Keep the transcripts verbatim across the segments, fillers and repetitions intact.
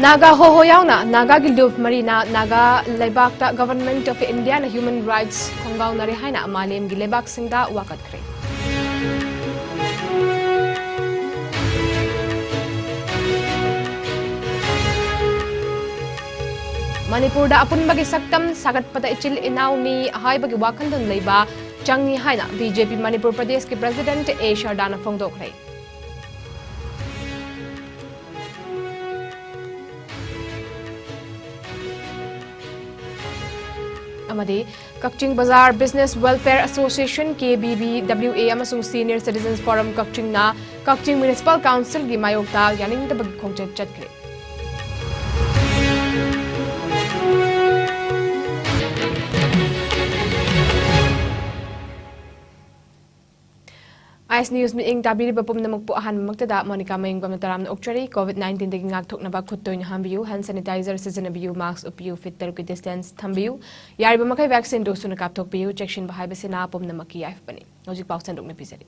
ꯅꯥꯒꯥ ꯍꯣꯍꯣ ꯌꯥꯎꯅ ꯅꯥꯒꯥꯒꯤ ꯂꯨꯞ ꯃꯔꯤꯅ ꯅꯥꯒꯥ ꯂꯩꯕꯥꯛꯇ Government of Indiaꯅ human rights ꯈꯣꯡꯒꯥꯎꯅꯔꯦ ꯍꯥꯏꯅ ꯃꯥꯂꯦꯝꯒꯤ ꯂꯩꯕꯥꯛꯁꯤꯡꯗ ꯋꯥꯀꯠꯈ꯭ꯔꯦ꯫ ꯃꯅꯤꯄꯨꯔꯗ ꯑꯄꯨꯟꯕꯒꯤ ꯁꯛꯇꯝ ꯁꯥꯒꯠꯄꯗ ꯏꯆꯤꯜ ꯏꯅꯥꯎꯅꯤ ꯍꯥꯏꯕꯒꯤ ꯋꯥꯈꯜꯂꯣꯟ ꯂꯩꯕ ꯆꯪꯏ ꯍꯥꯏꯅ ꯕꯤ ꯖꯦ ꯄꯤ ꯃꯅꯤꯄꯨꯔ ꯄ꯭ꯔꯗꯦꯁꯀꯤ President ꯑꯦ ꯁꯔꯗꯥꯅ ꯐꯣꯡꯗꯣꯛꯈ꯭ꯔꯦ꯫ ꯑꯃꯗꯤ ꯀꯛꯆꯤꯡ ꯕꯖꯥꯔ Business Welfare Association, ꯀꯦ ꯕꯤ ꯕꯤ ꯗꯕ꯭ꯂꯤꯎ ꯑꯦ, ꯑꯃꯁꯨꯡ Senior Citizens Forum ꯀꯛꯆꯤꯡꯅ ꯀꯛꯆꯤꯡ Municipal Councilꯒꯤ ꯃꯥꯌꯣꯛꯇ ꯌꯥꯅꯤꯡꯗꯕꯒꯤ ꯈꯣꯡꯆꯠ ꯆꯠꯈ꯭ꯔꯦ꯫ ꯑꯥꯏꯁ ꯅ꯭ꯌꯨꯁ ꯃꯤꯠꯌꯦꯡ ꯇꯥꯕꯤꯔꯤꯕ ꯄꯨꯝꯅꯃꯛꯄꯨ ꯑꯍꯥꯟꯕꯃꯛꯇꯗ ꯃꯣꯅꯤꯀꯥ ꯃꯌꯨꯝꯕꯝꯅ ꯇꯔꯥꯝꯅ ꯑꯣꯛꯆꯔꯤ꯫ COVID nineteenꯗꯒꯤ ꯉꯥꯛꯊꯣꯛꯅꯕ ꯈꯨꯠ ꯇꯣꯏꯅ ꯍꯥꯝꯕꯤꯌꯨ, hand sanitizer ꯁꯤꯖꯤꯟꯅꯕꯤꯌꯨ, mask ꯎꯞꯄꯤꯌꯨ, feet ꯇꯔꯨꯛꯀꯤ distance ꯊꯝꯕꯤꯌꯨ, ꯌꯥꯔꯤꯕ ꯃꯈꯩ vaccineꯗꯨ ꯁꯨꯅ ꯀꯥꯞꯊꯣꯛꯄꯤꯌꯨ꯫ ꯆꯦꯛꯁꯤꯟꯕ ꯍꯥꯏꯕꯁꯤꯅ ꯄꯨꯝꯅꯃꯛꯀꯤ ꯌꯥꯏꯐꯕꯅꯤ꯫ ꯍꯧꯖꯤꯛ ꯄꯥꯎ ꯁꯟꯗꯣꯛꯅ ꯄꯤꯖꯔꯤ꯫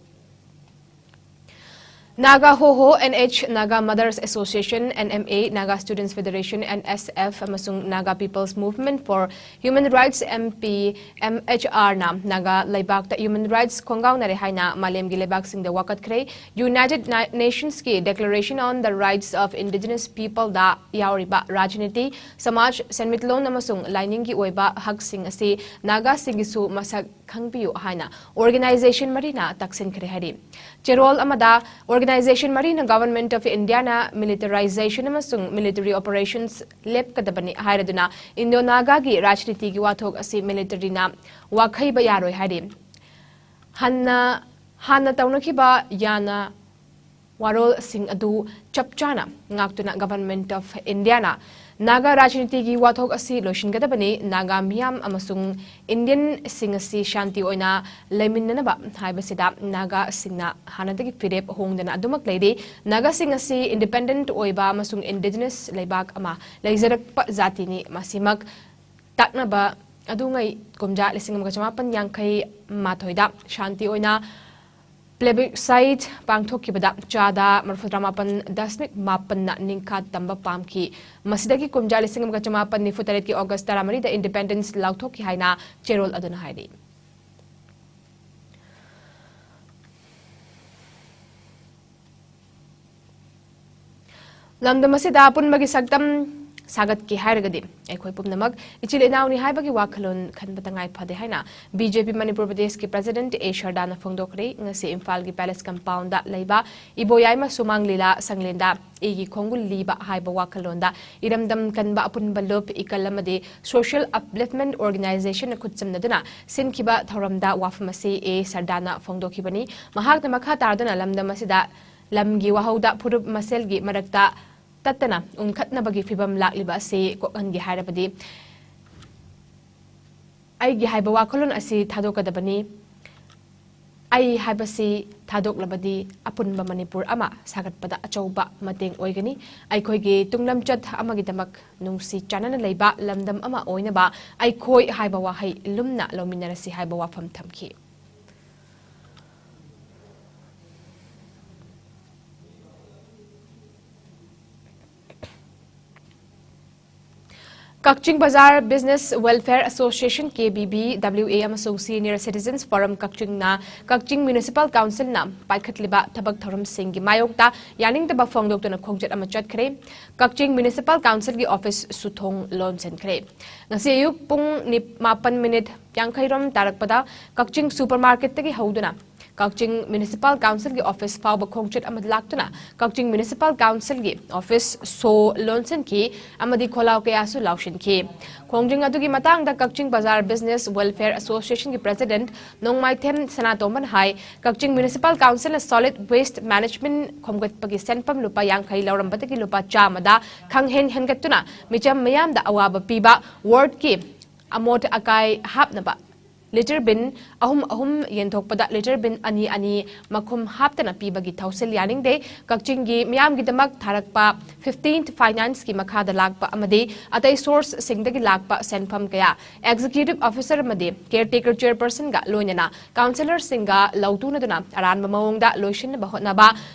Naga ꯍꯣꯍꯣ, NH, Naga Mothers Association, NMA, Naga Students Federation, NSF, ꯑꯃꯁꯨꯡ Naga People's Movement for Human Rights, MP, MHRꯅ Naga ꯂꯩꯕꯥꯛꯇ human rights ꯈꯣꯡꯒꯥꯎꯅꯔꯦ ꯍꯥꯏꯅ ꯃꯥꯂꯦꯝꯒꯤ ꯂꯩꯕꯥꯛꯁꯤꯡꯗ ꯋꯥꯀꯠꯈ꯭ꯔꯦ꯫ United Na-, Nationsꯀꯤ Declaration on the Rights of Indigenous Peopleꯗ ꯌꯥꯎꯔꯤꯕ ꯔꯥꯖꯅꯤꯇꯤ, ꯁꯃꯥꯖ, ꯁꯦꯟꯃꯤꯠꯂꯣꯟ ꯑꯃꯁꯨꯡ ꯂꯥꯏꯅꯤꯡꯒꯤ ꯑꯣꯏꯕ ꯍꯛꯁꯤꯡ ꯑꯁꯤ ꯅꯥꯒꯥꯁꯤꯡꯒꯤꯁꯨ ꯃꯁꯛ ꯈꯪꯕꯤꯌꯨ ꯍꯥꯏꯅ organization ꯃꯔꯤꯅ ꯇꯛꯁꯤꯟꯈ꯭ꯔꯦ ꯍꯥꯏꯔꯤ꯫ ꯆꯦꯔꯣꯜ ꯑꯃꯗ organization ꯃꯔꯤꯅ Government of Indiaꯅ militarization ꯑꯃꯁꯨꯡ military operations ꯂꯦꯞꯀꯗꯕꯅꯤ ꯍꯥꯏꯔꯗꯨꯅ Indo-Nagaꯒꯤ ꯔꯥꯖꯅꯤꯇꯤꯒꯤ ꯋꯥꯊꯣꯛ ꯑꯁꯤ militaryꯅ ꯋꯥꯈꯩꯕ ꯌꯥꯔꯣꯏ ꯍꯥꯏꯔꯤ꯫ ꯍꯟꯅ, ꯍꯥꯟꯅ ꯇꯧꯅꯈꯤꯕ ꯌꯥꯅ ꯋꯥꯔꯣꯜꯁꯤꯡ ꯑꯗꯨ ꯆꯞ ꯆꯥꯅ ꯉꯥꯛꯇꯨꯅ Government of Indiaꯅ ꯅꯥꯒꯥ ꯔꯥꯖꯅꯤꯇꯤꯒꯤ ꯋꯥꯊꯣꯛ ꯑꯁꯤ ꯂꯣꯏꯁꯤꯟꯒꯗꯕꯅꯤ꯫ ꯅꯥꯒꯥ ꯃꯤꯌꯥꯝ ꯑꯃꯁꯨꯡ Indianꯁꯤꯡ ꯑꯁꯤ ꯁꯥꯟꯇꯤ ꯑꯣꯏꯅ ꯂꯩꯃꯤꯟꯅꯅꯕ ꯍꯥꯏꯕꯁꯤꯗ ꯅꯥꯒꯥꯁꯤꯡꯅ ꯍꯥꯟꯅꯗꯒꯤ ꯐꯤꯔꯦꯞ ꯍꯣꯡꯗꯅ ꯑꯗꯨꯃꯛ ꯂꯩꯔꯤ꯫ ꯅꯥꯒꯥꯁꯤꯡ ꯑꯁꯤ independent ꯑꯣꯏꯕ ꯑꯃꯁꯨꯡ indigenous ꯂꯩꯕꯥꯛ ꯑꯃ ꯂꯩꯖꯔꯛꯄ ꯖꯥꯇꯤꯅꯤ꯫ ꯃꯁꯤꯃꯛ ꯇꯥꯛꯅꯕ ꯑꯗꯨꯉꯩ ꯀꯨꯝꯖꯥ ꯂꯤꯁꯤꯡ ꯑꯃꯒ ꯆꯃꯥꯄꯟ ꯌꯥꯡꯈꯩ ꯃꯥꯊꯣꯏꯗ ꯁꯥꯟꯇꯤ ꯑꯣꯏꯅ Plebiscite ꯄꯥꯡꯊꯣꯛꯈꯤꯕꯗ ꯆꯥꯗ ꯃꯔꯤꯐꯨꯇꯔꯥꯃꯥꯄꯟ ꯗꯁꯃꯤꯛ ꯃꯥꯄꯟꯅ ꯅꯤꯡꯈꯥ ꯇꯝꯕ ꯄꯥꯝꯈꯤ꯫ ꯃꯁꯤꯗꯒꯤ ꯀꯨꯝꯖꯥ ꯂꯤꯁꯤꯡ ꯑꯃꯒ ꯆꯃꯥꯄꯟ ꯅꯤꯐꯨ ꯇꯔꯦꯠꯀꯤ August ꯇꯔꯥꯃꯔꯤꯗ independence ꯂꯥꯎꯊꯣꯛꯈꯤ ꯍꯥꯏꯅ ꯆꯦꯔꯣꯜ ꯑꯗꯨꯅ ꯍꯥꯏꯔꯤ꯫ ꯂꯝꯗꯝ ꯑꯁꯤꯗ ꯑꯄꯨꯟꯕꯒꯤ ꯁꯛꯇꯝ ꯁꯥꯒꯠꯀꯦ ꯍꯥꯏꯔꯒꯗꯤ ꯑꯩꯈꯣꯏ ꯄꯨꯝꯅꯃꯛ ꯏꯆꯤꯜ ꯏꯅꯥꯎꯅꯤ ꯍꯥꯏꯕꯒꯤ ꯋꯥꯈꯜꯂꯣꯟ ꯈꯟꯕ ꯇꯉꯥꯏ ꯐꯗꯦ ꯍꯥꯏꯅ BJP ꯃꯅꯤꯄꯨꯔ ꯄ꯭ꯔꯗꯦꯁꯀꯤ president A ꯁꯔꯗꯥꯅ ꯐꯣꯡꯗꯣꯛꯈ꯭ꯔꯦ꯫ ꯉꯁꯤ ꯏꯝꯐꯥꯜꯒꯤ palace compoundꯗ ꯂꯩꯕ ꯏꯕꯣꯌꯥꯏꯃ ꯁꯨꯃꯥꯡ ꯂꯤꯂꯥ ꯁꯪꯂꯦꯟꯗ ꯑꯩꯒꯤ ꯈꯣꯡꯒꯨꯜ ꯂꯤꯕ ꯍꯥꯏꯕ ꯋꯥꯈꯜꯂꯣꯟꯗ ꯏꯔꯝꯗꯝ ꯀꯟꯕ ꯑꯄꯨꯟꯕ ꯂꯨꯞ, ꯏꯀꯜ ꯑꯃꯗꯤ social upliftment organizationꯅ ꯈꯨꯠꯁꯝꯅꯗꯨꯅ ꯁꯤꯟꯈꯤꯕ ꯊꯧꯔꯝꯗ ꯋꯥꯐꯝ ꯑꯁꯤ A ꯁꯔꯗꯥꯅ ꯐꯣꯡꯗꯣꯛꯈꯤꯕꯅꯤ꯫ ꯃꯍꯥꯛꯅ ꯃꯈꯥ ꯇꯥꯗꯨꯅ ꯂꯝꯗꯝ ꯑꯁꯤꯗ ꯂꯝꯒꯤ ꯋꯥꯍꯧꯗ ꯐꯨꯔꯨꯞ ꯃꯁꯦꯜꯒꯤ ꯃꯔꯛꯇ ꯇꯠꯇꯅ ꯎꯝꯈꯠꯅꯕꯒꯤ ꯐꯤꯚꯝ ꯂꯥꯛꯂꯤꯕ ꯑꯁꯤ ꯀꯣꯛꯍꯟꯒꯦ ꯍꯥꯏꯔꯕꯗꯤ ꯑꯩꯒꯤ ꯍꯥꯏꯕ ꯋꯥꯈꯜꯂꯣꯟ ꯑꯁꯤ ꯊꯥꯗꯣꯛꯀꯗꯕꯅꯤ꯫ ꯑꯩ ꯍꯥꯏꯕꯁꯤ ꯊꯥꯗꯣꯛꯂꯕꯗꯤ ꯑꯄꯨꯟꯕ ꯃꯅꯤꯄꯨꯔ ꯑꯃ ꯁꯥꯒꯠꯄꯗ ꯑꯆꯧꯕ ꯃꯇꯦꯡ ꯑꯣꯏꯒꯅꯤ꯫ ꯑꯩꯈꯣꯏꯒꯤ ꯇꯨꯡꯂꯝꯆꯠ ꯑꯃꯒꯤꯗꯃꯛ ꯅꯨꯡꯁꯤ ꯆꯥꯟꯅꯅ ꯂꯩꯕ ꯂꯝꯗꯝ ꯑꯃ ꯑꯣꯏꯅꯕ ꯑꯩꯈꯣꯏ ꯍꯥꯏꯕ ꯋꯥꯍꯩ ꯂꯨꯝꯅ ꯂꯧꯃꯤꯟꯅꯔꯁꯤ ꯍꯥꯏꯕ ꯋꯥꯐꯝ ꯊꯝꯈꯤ꯫ ꯀꯛꯆꯤꯡ ꯕꯖꯥꯔ Business Welfare Association, KBBWA, ꯑꯃꯁꯨꯡ Senior Citizens Forum ꯀꯛꯆꯤꯡꯅ ꯀꯛꯆꯤꯡ Municipal Councilꯅ ꯄꯥꯏꯈꯠꯂꯤꯕ ꯊꯕꯛ ꯊꯧꯔꯝꯁꯤꯡꯒꯤ ꯃꯥꯌꯣꯛꯇ ꯌꯥꯅꯤꯡꯗꯕ ꯐꯣꯡꯗꯣꯛꯇꯨꯅ ꯈꯣꯡꯆꯠ ꯑꯃ ꯆꯠꯈ꯭ꯔꯦ꯫ ꯀꯛꯆꯤꯡ Municipal Councilꯒꯤ officeꯁꯨ ꯊꯣꯡ ꯂꯣꯟꯁꯤꯟꯈ꯭ꯔꯦ꯫ ꯉꯁꯤ ꯑꯌꯨꯛ ꯄꯨꯡ ꯅꯤꯞ-, ꯃꯥꯄꯟ minute ꯌꯥꯡꯈꯩ ꯔꯣꯝ ꯇꯥꯔꯛꯄꯗ ꯀꯛꯆꯤꯡ supermarketꯇꯒꯤ ꯍꯧꯗꯨꯅ ꯀꯛꯆꯤꯡ Municipal Councilꯒꯤ office ꯐꯥꯎꯕ ꯈꯣꯡꯆꯠ ꯑꯃ ꯂꯥꯛꯇꯨꯅ ꯀꯛꯆꯤꯡ Municipal Councilꯒꯤ office ꯁꯣ ꯂꯣꯟꯁꯤꯟꯈꯤ ꯑꯃꯗꯤ ꯈꯣꯜꯂꯥꯎ ꯀꯌꯥꯁꯨ ꯂꯥꯎꯁꯤꯟꯈꯤ꯫ ꯈꯣꯡꯖꯪ ꯑꯗꯨꯒꯤ ꯃꯇꯥꯡꯗ ꯀꯛꯆꯤꯡ ꯕꯖꯥꯔ Business Welfare Associationꯒꯤ president ꯅꯣꯡꯃꯥꯏꯊꯦꯝ ꯁꯅꯥꯇꯣꯝꯕꯅ ꯍꯥꯏ, ꯀꯛꯆꯤꯡ Municipal Councilꯅ solid waste management ꯈꯣꯝꯒꯠꯄꯒꯤ ꯁꯦꯟꯐꯝ ꯂꯨꯄꯥ ꯌꯥꯡꯈꯩ ꯂꯧꯔꯝꯕꯗꯒꯤ ꯂꯨꯄꯥ ꯆꯥꯝꯃꯗ ꯈꯪꯍꯦꯟ ꯍꯦꯟꯒꯠꯇꯨꯅ ꯃꯤꯆꯝ ꯃꯤꯌꯥꯝꯗ ꯑꯋꯥꯕ ꯄꯤꯕ wardꯀꯤ ꯑꯃꯣꯠ ꯑꯀꯥꯏ ꯍꯥꯞꯅꯕ ꯂꯤꯇꯔ ꯕꯤꯟ ꯑꯍꯨꯝ ꯑꯍꯨꯝ ꯌꯦꯟꯊꯣꯛꯄꯗ ꯂꯤꯇꯔ ꯕꯤꯟ ꯑꯅꯤ ꯑꯅꯤ ꯃꯈꯨꯝ ꯍꯥꯞꯇꯅ ꯄꯤꯕꯒꯤ ꯊꯧꯁꯤꯜ ꯌꯥꯅꯤꯡꯗꯦ꯫ ꯀꯛꯆꯤꯡꯒꯤ ꯃꯤꯌꯥꯝꯒꯤꯗꯃꯛ ꯊꯥꯔꯛꯄ ꯐꯤꯐꯇꯤꯟ ꯐꯥꯏꯅꯥꯟꯁꯀꯤ ꯃꯈꯥꯗ ꯂꯥꯛꯄ ꯑꯃꯗꯤ ꯑꯇꯩ ꯁꯣꯔꯁꯁꯤꯡꯗꯒꯤ ꯂꯥꯛꯄ ꯁꯦꯟꯐꯝ ꯀꯌꯥ ꯑꯦꯛꯖꯤꯀ꯭ꯌꯨꯇꯤꯚ ꯑꯣꯐꯤꯁꯔ ꯑꯃꯗꯤ ꯀꯦꯌꯔꯇꯦꯀꯔ ꯆꯦꯌꯔꯄꯔꯁꯟꯒ ꯂꯣꯏꯅꯅ ꯀꯥꯎꯟꯁꯤꯂꯔꯁꯤꯡꯒ ꯂꯧꯇꯨꯅꯗꯨꯅ ꯑꯔꯥꯟꯕ ꯃꯑꯣꯡꯗ ꯂꯣꯏꯁꯤꯟꯅꯕ ꯍꯣꯠꯅꯕ,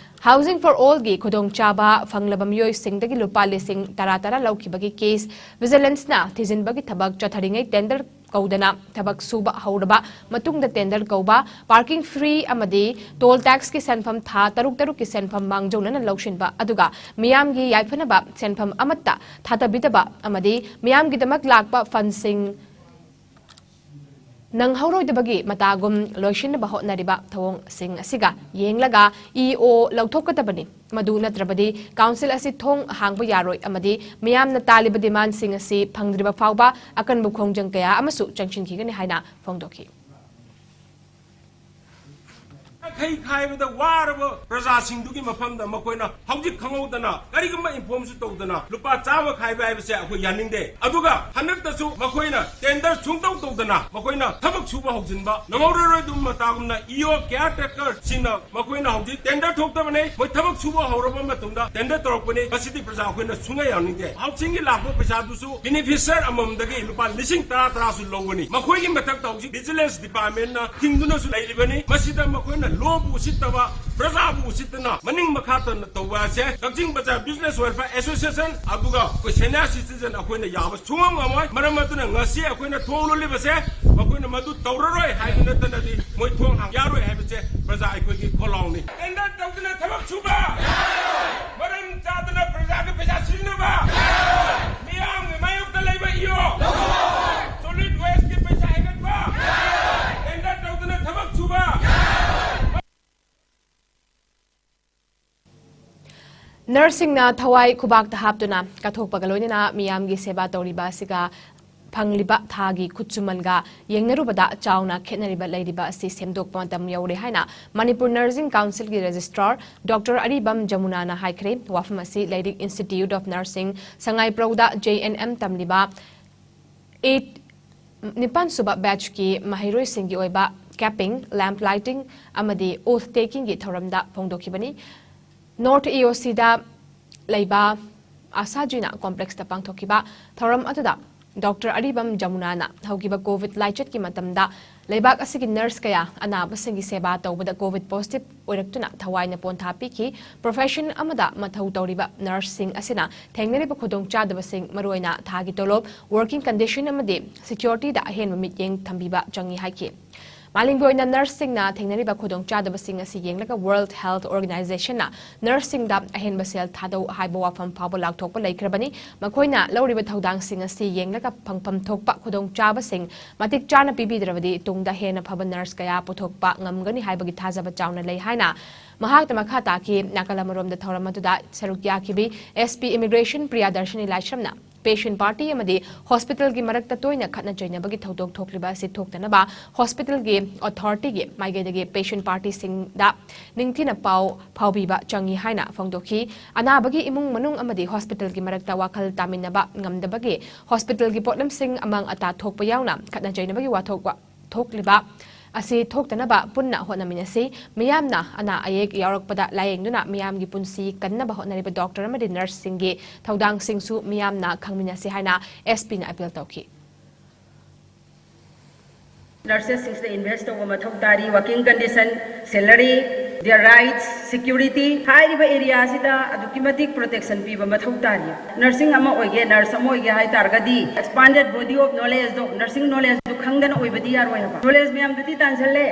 Housing for All ꯒꯤ ꯈꯨꯗꯣꯡꯆꯥꯕ ꯐꯪꯂꯕ ꯃꯤꯑꯣꯏꯁꯤꯡꯗꯒꯤ ꯂꯨꯄꯥ ꯂꯤꯁꯤꯡ ꯇꯔꯥ ꯇꯔꯥ ꯂꯧꯈꯤꯕꯒꯤ ꯀꯦꯁ ꯚꯤꯖꯤꯂꯦꯟꯁꯅ ꯊꯤꯖꯤꯟꯕꯒꯤ ꯊꯕꯛ ꯆꯠꯊꯔꯤꯉꯩ ꯇꯦꯟꯗꯔ ꯀꯧꯗꯅ ꯊꯕꯛ ꯁꯨꯕ ꯍꯧꯔꯕ ꯃꯇꯨꯡꯗ ꯇꯦꯟꯗꯔ ꯀꯧꯕ, ꯄꯥꯔꯀꯤꯡ ꯐ꯭ꯔꯤ ꯑꯃꯗꯤ ꯇꯣꯜ ꯇꯦꯛꯁꯀꯤ ꯁꯦꯟꯐꯝ ꯊꯥ ꯇꯔꯨꯛ ꯇꯔꯨꯛꯀꯤ ꯁꯦꯟꯐꯝ ꯃꯥꯡꯖꯧꯅꯅ ꯂꯧꯁꯤꯟꯕ, ꯑꯗꯨꯒ ꯃꯤꯌꯥꯝꯒꯤ ꯌꯥꯏꯐꯅꯕ ꯁꯦꯟꯐꯝ ꯑꯃꯠꯇ ꯊꯥꯗꯕꯤꯗꯕ ꯑꯃꯗꯤ ꯃꯤꯌꯥꯝꯒꯤꯗꯃꯛ ꯂꯥꯛꯄ ꯐꯟꯁꯤꯡ ꯅꯪꯍꯧꯔꯣꯏꯗꯕꯒꯤ ꯃꯇꯥꯒꯨꯝ ꯂꯣꯏꯁꯤꯟꯅꯕ ꯍꯣꯠꯅꯔꯤꯕ ꯊꯧꯑꯣꯡꯁꯤꯡ ꯑꯁꯤꯒ ꯌꯦꯡꯂꯒ ꯏ ꯑꯣ ꯂꯧꯊꯣꯛꯀꯗꯕꯅꯤ꯫ ꯃꯗꯨ ꯅꯠꯇ꯭ꯔꯕꯗꯤ ꯀꯥꯎꯟꯁꯤꯜ ꯑꯁꯤ ꯊꯣꯡ ꯍꯥꯡꯕ ꯌꯥꯔꯣꯏ ꯑꯃꯗꯤ ꯃꯤꯌꯥꯝꯅ ꯇꯥꯜꯂꯤꯕ ꯗꯤꯃꯥꯟꯁꯤꯡ ꯑꯁꯤ ꯐꯪꯗ꯭ꯔꯤꯕ ꯐꯥꯎꯕ ꯑꯀꯟꯕ ꯈꯣꯡꯖꯪ ꯀꯌꯥ ꯑꯃꯁꯨ ꯆꯪꯁꯤꯟꯈꯤꯒꯅꯤ ꯍꯥꯏꯅ ꯐꯣꯡꯗꯣꯛꯈꯤ꯫ ꯈꯩ ꯈꯥꯏꯕꯗ ꯋꯥꯔꯕ ꯄ꯭ꯔꯖꯥꯁꯤꯡꯗꯨꯒꯤ ꯃꯐꯝꯗ ꯃꯈꯣꯏꯅ ꯍꯧꯖꯤꯛ ꯈꯪꯍꯧꯗꯅ ꯀꯔꯤꯒꯨꯝꯕ ꯏꯟꯐꯣꯔꯝꯁꯨ ꯇꯧꯗꯅ ꯂꯨꯄꯥ ꯆꯥꯝꯃ ꯈꯥꯏꯕ ꯍꯥꯏꯕꯁꯦ ꯑꯩꯈꯣꯏ ꯌꯥꯅꯤꯡꯗꯦ꯫ ꯑꯗꯨꯒ ꯍꯟꯗꯛꯇꯁꯨ ꯃꯈꯣꯏꯅ ꯇꯦꯟꯗꯔ ꯁꯨꯡꯇꯧ ꯇꯧꯗꯅ ꯃꯈꯣꯏꯅ ꯊꯕꯛ ꯁꯨꯕ ꯍꯧꯖꯤꯟꯕ ꯅꯪꯍꯧꯔꯔꯣꯏ꯫ ꯑꯗꯨꯝ ꯃꯇꯥꯒꯨꯝꯅ ꯏ ꯑꯣ ꯀꯤꯌꯥꯔ ꯇꯦꯀꯔꯁꯤꯡꯅ ꯃꯈꯣꯏꯅ ꯍꯧꯖꯤꯛ ꯇꯦꯟꯗꯔ ꯊꯣꯛꯇꯕꯅꯤ, ꯃꯣꯏ ꯊꯕꯛ ꯁꯨꯕ ꯍꯧꯔꯕ ꯃꯇꯨꯡꯗ ꯇꯦꯟꯗꯔ ꯇꯧꯔꯛꯄꯅꯤ꯫ ꯃꯁꯤꯗꯤ ꯄ꯭ꯔꯖꯥ ꯑꯩꯈꯣꯏꯅ ꯁꯨꯡꯌꯥ ꯌꯥꯅꯤꯡꯗꯦ꯫ ꯍꯥꯎꯁꯤꯡꯒꯤ ꯂꯥꯛꯄ ꯄꯩꯁꯥꯗꯨꯁꯨ ꯕꯤꯅꯤꯐꯤꯁꯔ ꯑꯃꯃꯝꯗꯒꯤ ꯂꯨꯄꯥ ꯂꯤꯁꯤꯡ ꯇꯔꯥ ꯇꯔꯥꯁꯨ ꯂꯧꯒꯅꯤ꯫ ꯃꯈꯣꯏꯒꯤ ꯃꯊꯛꯇ ꯍꯧꯖꯤꯛ ꯚꯤꯖꯤꯂꯦꯟꯁ ꯗꯤꯄꯥꯔꯠꯃꯦꯟꯅ ꯊꯤꯡꯗꯨꯅꯁꯨ ꯂꯩꯔꯤꯕꯅꯤ꯫ ꯃꯁꯤꯗ ꯃꯈꯣꯏꯅ ꯂꯣꯕꯨ ꯎꯁꯤꯠꯇꯕ, ꯄ꯭ꯔꯖꯥꯕꯨ ꯎꯁꯤꯠꯇꯅ ꯃꯅꯤꯡ ꯃꯈꯥ ꯇꯝꯅ ꯇꯧꯕ ꯑꯁꯦ ꯀꯛꯆꯤꯡ ꯕꯖꯥꯔ ꯕꯤꯖꯤꯅꯦꯁ ꯋꯦꯜꯐꯤꯌꯔ ꯑꯦꯁꯣꯁꯤꯌꯦꯁꯟ ꯑꯗꯨꯒ ꯑꯩꯈꯣꯏ ꯁꯦꯅꯤꯌꯔ ꯁꯤꯇꯤꯖꯟ ꯑꯩꯈꯣꯏꯅ ꯌꯥꯕ ꯁꯨꯡꯉꯝ ꯉꯝꯃꯣꯏ꯫ ꯃꯔꯝ ꯑꯗꯨꯅ ꯉꯁꯤ ꯑꯩꯈꯣꯏꯅ ꯊꯣꯡ ꯂꯣꯜꯂꯤꯕꯁꯦ ꯃꯈꯣꯏꯅ ꯃꯗꯨ ꯇꯧꯔꯔꯣꯏ ꯍꯥꯏꯕ ꯅꯠꯇꯅꯗꯤ ꯃꯣꯏ ꯊꯣꯡ ꯍꯥꯡ ꯌꯥꯔꯣꯏ ꯍꯥꯏꯕꯁꯦ ꯄ꯭ꯔꯖꯥ ꯑꯩꯈꯣꯏꯒꯤ ꯈꯣꯜꯂꯥꯎꯅꯤ꯫ ꯇꯦꯟꯗꯔ ꯇꯧꯗꯅ ꯊꯕꯛ ꯁꯨꯕ, ꯃꯔꯝ ꯆꯥꯗꯅ ꯄ꯭ꯔꯖꯥꯒꯤ ꯄꯩꯁꯥ ꯁꯤꯖꯤꯟꯅꯕ, ꯃꯤꯌꯥꯝꯒꯤ ꯃꯥꯌꯣꯛꯇ ꯂꯩꯕ ꯏ ꯑꯣ, ꯁꯣꯂꯤꯗ ꯋꯦꯁꯀꯤ ꯄꯩꯁꯥ ꯍꯦꯟꯒꯠꯄ, ꯇꯦꯟꯗꯔ ꯇꯧꯗꯅ ꯊꯕꯛ ꯁꯨꯕ꯫ ꯅꯔꯁꯁꯤꯡꯅ ꯊꯋꯥꯏ ꯈꯨꯕꯥꯛꯇ ꯍꯥꯞꯇꯨꯅ ꯀꯠꯊꯣꯛꯄꯒ ꯂꯣꯏꯅꯅ ꯃꯤꯌꯥꯝꯒꯤ ꯁꯦꯕꯥ ꯇꯧꯔꯤꯕ ꯑꯁꯤꯒ ꯐꯪꯂꯤꯕ ꯊꯥꯒꯤ ꯈꯨꯠꯁꯨꯃꯟꯒ ꯌꯦꯡꯅꯔꯨꯕꯗ ꯆꯥꯎꯅ ꯈꯦꯠꯅꯔꯤꯕ ꯂꯩꯔꯤꯕ ꯑꯁꯤ ꯁꯦꯝꯗꯣꯛꯄ ꯃꯇꯝ ꯌꯧꯔꯦ ꯍꯥꯏꯅ ꯃꯅꯤꯄꯨꯔ ꯅꯔꯁꯤꯡ ꯀꯥꯎꯟꯁꯤꯜꯒꯤ ꯔꯦꯖꯤꯁꯇ꯭ꯔꯥꯔ ꯗꯣꯛꯇꯔ ꯑꯔꯤꯕꯝ ꯖꯃꯨꯅꯥꯅ ꯍꯥꯏꯈ꯭ꯔꯦ꯫ ꯋꯥꯐꯝ ꯑꯁꯤ ꯂꯩꯔꯤꯛ ꯏꯟꯁꯇꯤꯇ꯭ꯌꯨꯠ ꯑꯣꯐ ꯅꯔꯁꯤꯡ ꯁꯉꯥꯏꯄ꯭ꯔꯧꯗ ꯖꯦ ꯑꯦꯟ ꯑꯦꯝ ꯇꯝꯂꯤꯕ ꯑꯦ ꯅꯤꯄꯥꯟ ꯁꯨꯕ batchꯀꯤ ꯃꯍꯩꯔꯣꯏꯁꯤꯡꯒꯤ ꯑꯣꯏꯕ capping, lamp lighting ꯑꯃꯗꯤ oath takingꯒꯤ ꯊꯧꯔꯝꯗ ꯐꯣꯡꯗꯣꯛꯈꯤꯕꯅꯤ꯫ North EOCꯗ ꯂꯩꯕ ꯑꯁꯥꯖꯤꯅ complexꯇ ꯄꯥꯡꯊꯣꯛꯈꯤꯕ ꯊꯧꯔꯝ ꯑꯗꯨꯗ Doctor ꯑꯔꯤꯕꯝ ꯖꯃꯨꯅꯥꯅ ꯍꯧꯈꯤꯕ COVID ꯂꯥꯏꯆꯠꯀꯤ ꯃꯇꯝꯗ ꯂꯩꯕꯥꯛ ꯑꯁꯤꯒꯤ nurse ꯀꯌꯥ ꯑꯅꯥꯕꯁꯤꯡꯒꯤ ꯁꯦꯕꯥ ꯇꯧꯕꯗ COVID positive ꯑꯣꯏꯔꯛꯇꯨꯅ ꯊꯋꯥꯏꯅ ꯄꯣꯟꯊꯥ ꯄꯤꯈꯤ꯫ Profession ꯑꯃꯗ ꯃꯊꯧ ꯇꯧꯔꯤꯕ nurseꯁꯤꯡ ꯑꯁꯤꯅ ꯊꯦꯡꯅꯔꯤꯕ ꯈꯨꯗꯣꯡꯆꯥꯗꯕꯁꯤꯡ, ꯃꯔꯨꯑꯣꯏꯅ ꯊꯥꯒꯤ ꯇꯣꯂꯣꯞ, working condition ꯑꯃꯗꯤ securityꯗ ꯑꯍꯦꯟꯕ ꯃꯤꯠꯌꯦꯡ ꯊꯝꯕꯤꯕ ꯆꯪꯏ ꯍꯥꯏꯈꯤ꯫ ꯃꯥꯂꯦꯝꯒꯤ ꯑꯣꯏꯅ nurseꯁꯤꯡꯅ ꯊꯦꯡꯅꯔꯤꯕ ꯈꯨꯗꯣꯡꯆꯥꯗꯕꯁꯤꯡ ꯑꯁꯤ ꯌꯦꯡꯂꯒ World Health Organizationꯅ nurseꯁꯤꯡꯗ ꯑꯍꯦꯟꯕ ꯁꯦꯜ ꯊꯥꯗꯧ ꯍꯥꯏꯕ ꯋꯥꯐꯝ ꯐꯥꯎꯕ ꯂꯥꯎꯊꯣꯛꯄ ꯂꯩꯈ꯭ꯔꯕꯅꯤ꯫ ꯃꯈꯣꯏꯅ ꯂꯧꯔꯤꯕ ꯊꯧꯗꯥꯡꯁꯤꯡ ꯑꯁꯤ ꯌꯦꯡꯂꯒ ꯐꯪꯐꯝ ꯊꯣꯛꯄ ꯈꯨꯗꯣꯡꯆꯥꯕꯁꯤꯡ ꯃꯇꯤꯛ ꯆꯥꯅ ꯄꯤꯕꯤꯗ꯭ꯔꯕꯗꯤ ꯇꯨꯡꯗ ꯍꯦꯟꯅ ꯐꯕ nurse ꯀꯌꯥ ꯄꯨꯊꯣꯛꯄ ꯉꯝꯒꯅꯤ ꯍꯥꯏꯕꯒꯤ ꯊꯥꯖꯕ ꯆꯥꯎꯅ ꯂꯩ ꯍꯥꯏꯅ ꯃꯍꯥꯛꯅ ꯃꯈꯥ ꯇꯥꯈꯤ꯫ ꯅꯥꯀꯜ ꯑꯃꯔꯣꯝꯗ ꯊꯧꯔꯝ ꯑꯗꯨꯗ ꯁꯔꯨꯛ ꯌꯥꯈꯤꯕꯤ SP Immigration ꯄ꯭ꯔꯤꯌꯥꯗꯔꯁꯤꯅꯤ ꯂꯥꯏꯁ꯭ꯔꯝꯅ patient party ꯑꯃꯗꯤ hospitalꯒꯤ ꯃꯔꯛꯇ ꯇꯣꯏꯅ ꯈꯠꯅ ꯆꯩꯅꯕꯒꯤ ꯊꯧꯗꯣꯛ ꯊꯣꯛꯂꯤꯕ ꯑꯁꯤ ꯊꯣꯛꯇꯅꯕ hospitalꯒꯤ authorityꯒꯤ ꯃꯥꯏꯀꯩꯗꯒꯤ patient partyꯁꯤꯡꯗ ꯅꯤꯡꯊꯤꯅ ꯄꯥꯎ ꯐꯥꯎꯕꯤꯕ ꯆꯪꯏ ꯍꯥꯏꯅ ꯐꯣꯡꯗꯣꯛꯈꯤ꯫ ꯑꯅꯥꯕꯒꯤ ꯏꯃꯨꯡ ꯃꯅꯨꯡ ꯑꯃꯗꯤ hospitalꯒꯤ ꯃꯔꯛꯇ ꯋꯥꯈꯜ ꯇꯥꯃꯤꯟꯅꯕ ꯉꯝꯗꯕꯒꯤ hospitalꯒꯤ ꯄꯣꯠꯂꯝꯁꯤꯡ ꯑꯃꯥꯡ ꯑꯇꯥ ꯊꯣꯛꯄ ꯌꯥꯎꯅ ꯈꯠꯅ ꯆꯩꯅꯕꯒꯤ ꯋꯥꯊꯣꯛ ꯋꯥ-, ꯊꯣꯛꯂꯤꯕ ꯑꯁꯤ ꯊꯣꯛꯇꯅꯕ ꯄꯨꯟꯅ ꯍꯣꯠꯅꯃꯤꯟꯅꯁꯤ꯫ ꯃꯤꯌꯥꯝꯅ ꯑꯅꯥ ꯑꯌꯦꯛ ꯌꯥꯎꯔꯛꯄꯗ ꯂꯥꯌꯦꯡꯗꯨꯅ ꯃꯤꯌꯥꯝꯒꯤ ꯄꯨꯟꯁꯤ ꯀꯟꯅꯕ ꯍꯣꯠꯅꯔꯤꯕ doctor ꯑꯃꯗꯤ nurseꯁꯤꯡꯒꯤ ꯊꯧꯗꯥꯡꯁꯤꯡꯁꯨ ꯃꯤꯌꯥꯝꯅ ꯈꯪꯃꯤꯟꯅꯁꯤ ꯍꯥꯏꯅ SPꯅ appeal ꯇꯧꯈꯤ꯫ Nursesꯁꯤꯡꯁꯤꯗ invest ꯇꯧꯕ ꯃꯊꯧ ꯇꯥꯔꯤ꯫ Working condition, salary, their rights, security ꯍꯥꯏꯔꯤꯕ areaꯁꯤꯗ ꯑꯗꯨꯛꯀꯤ ꯃꯇꯤꯛ protection ꯄꯤꯕ ꯃꯊꯧ ꯇꯥꯔꯤ꯫ Nursing ꯑꯃ ꯑꯣꯏꯒꯦ, nurse ꯑꯃ ꯑꯣꯏꯒꯦ ꯍꯥꯏ ꯇꯥꯔꯒꯗꯤ expanded body of knowledgeꯗꯣ, nursing knowledgeꯗꯣ ꯈꯪꯗꯅ ꯑꯣꯏꯕꯗꯤ ꯌꯥꯔꯣꯏ ꯍꯥꯏꯕ꯫ Knowledge ꯃꯌꯥꯝꯗꯨꯗꯤ ꯇꯥꯟꯁꯜꯂꯦ,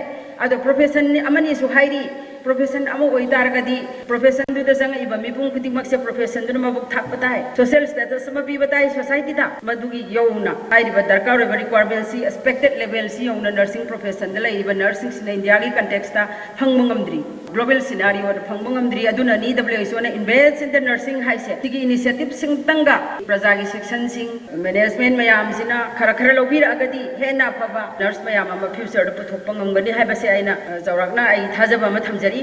ꯑꯗꯣ profession ꯑꯃꯅꯤꯁꯨ ꯍꯥꯏꯔꯤ꯫ Profession ꯑꯃ ꯑꯣꯏ ꯇꯥꯔꯒꯗꯤ professionꯗꯨꯗ ꯆꯪꯉꯛꯏꯕ ꯃꯤꯄꯨꯝ ꯈꯨꯗꯤꯡꯃꯛꯁꯦ professionꯗꯨꯅ ꯃꯕꯨꯛ ꯊꯥꯛꯄ ꯇꯥꯏ, social status ꯑꯃ ꯄꯤꯕ ꯇꯥꯏ societyꯗ꯫ ꯃꯗꯨꯒꯤ ꯌꯧꯅ ꯍꯥꯏꯔꯤꯕ ꯗꯔꯀꯥꯔ ꯑꯣꯏꯕ requirementꯁꯤ, expected levelꯁꯤ ꯌꯧꯅ nursing professionꯗ ꯂꯩꯔꯤꯕ nurseꯁꯤꯡꯁꯤꯅ Indiaꯒꯤ contextꯇ ꯐꯪꯕ ꯉꯝꯗ꯭ꯔꯤ, global scenarioꯗ ꯐꯪꯕ ꯉꯝꯗ꯭ꯔꯤ꯫ ꯑꯗꯨꯅꯅꯤ WHOꯅ invest in the nursing ꯍꯥꯏꯁꯦ꯫ ꯁꯤꯒꯤ initiativeꯁꯤꯡꯇꯪꯒ ꯄ꯭ꯔꯖꯥꯒꯤ sectionꯁꯤꯡ, management ꯃꯌꯥꯝꯁꯤꯅ ꯈꯔ ꯈꯔ ꯂꯧꯕꯤꯔꯛꯑꯒꯗꯤ ꯍꯦꯟꯅ ꯑꯐꯕ nurse ꯃꯌꯥꯝ ꯑꯃ futureꯗ ꯄꯨꯊꯣꯛꯄ ꯉꯝꯒꯅꯤ ꯍꯥꯏꯕꯁꯦ ꯑꯩꯅ, ꯑ, ꯆꯥꯎꯔꯥꯛꯅ ꯑꯩ ꯊꯥꯖꯕ ꯑꯃ ꯊꯝꯖꯔꯤ꯫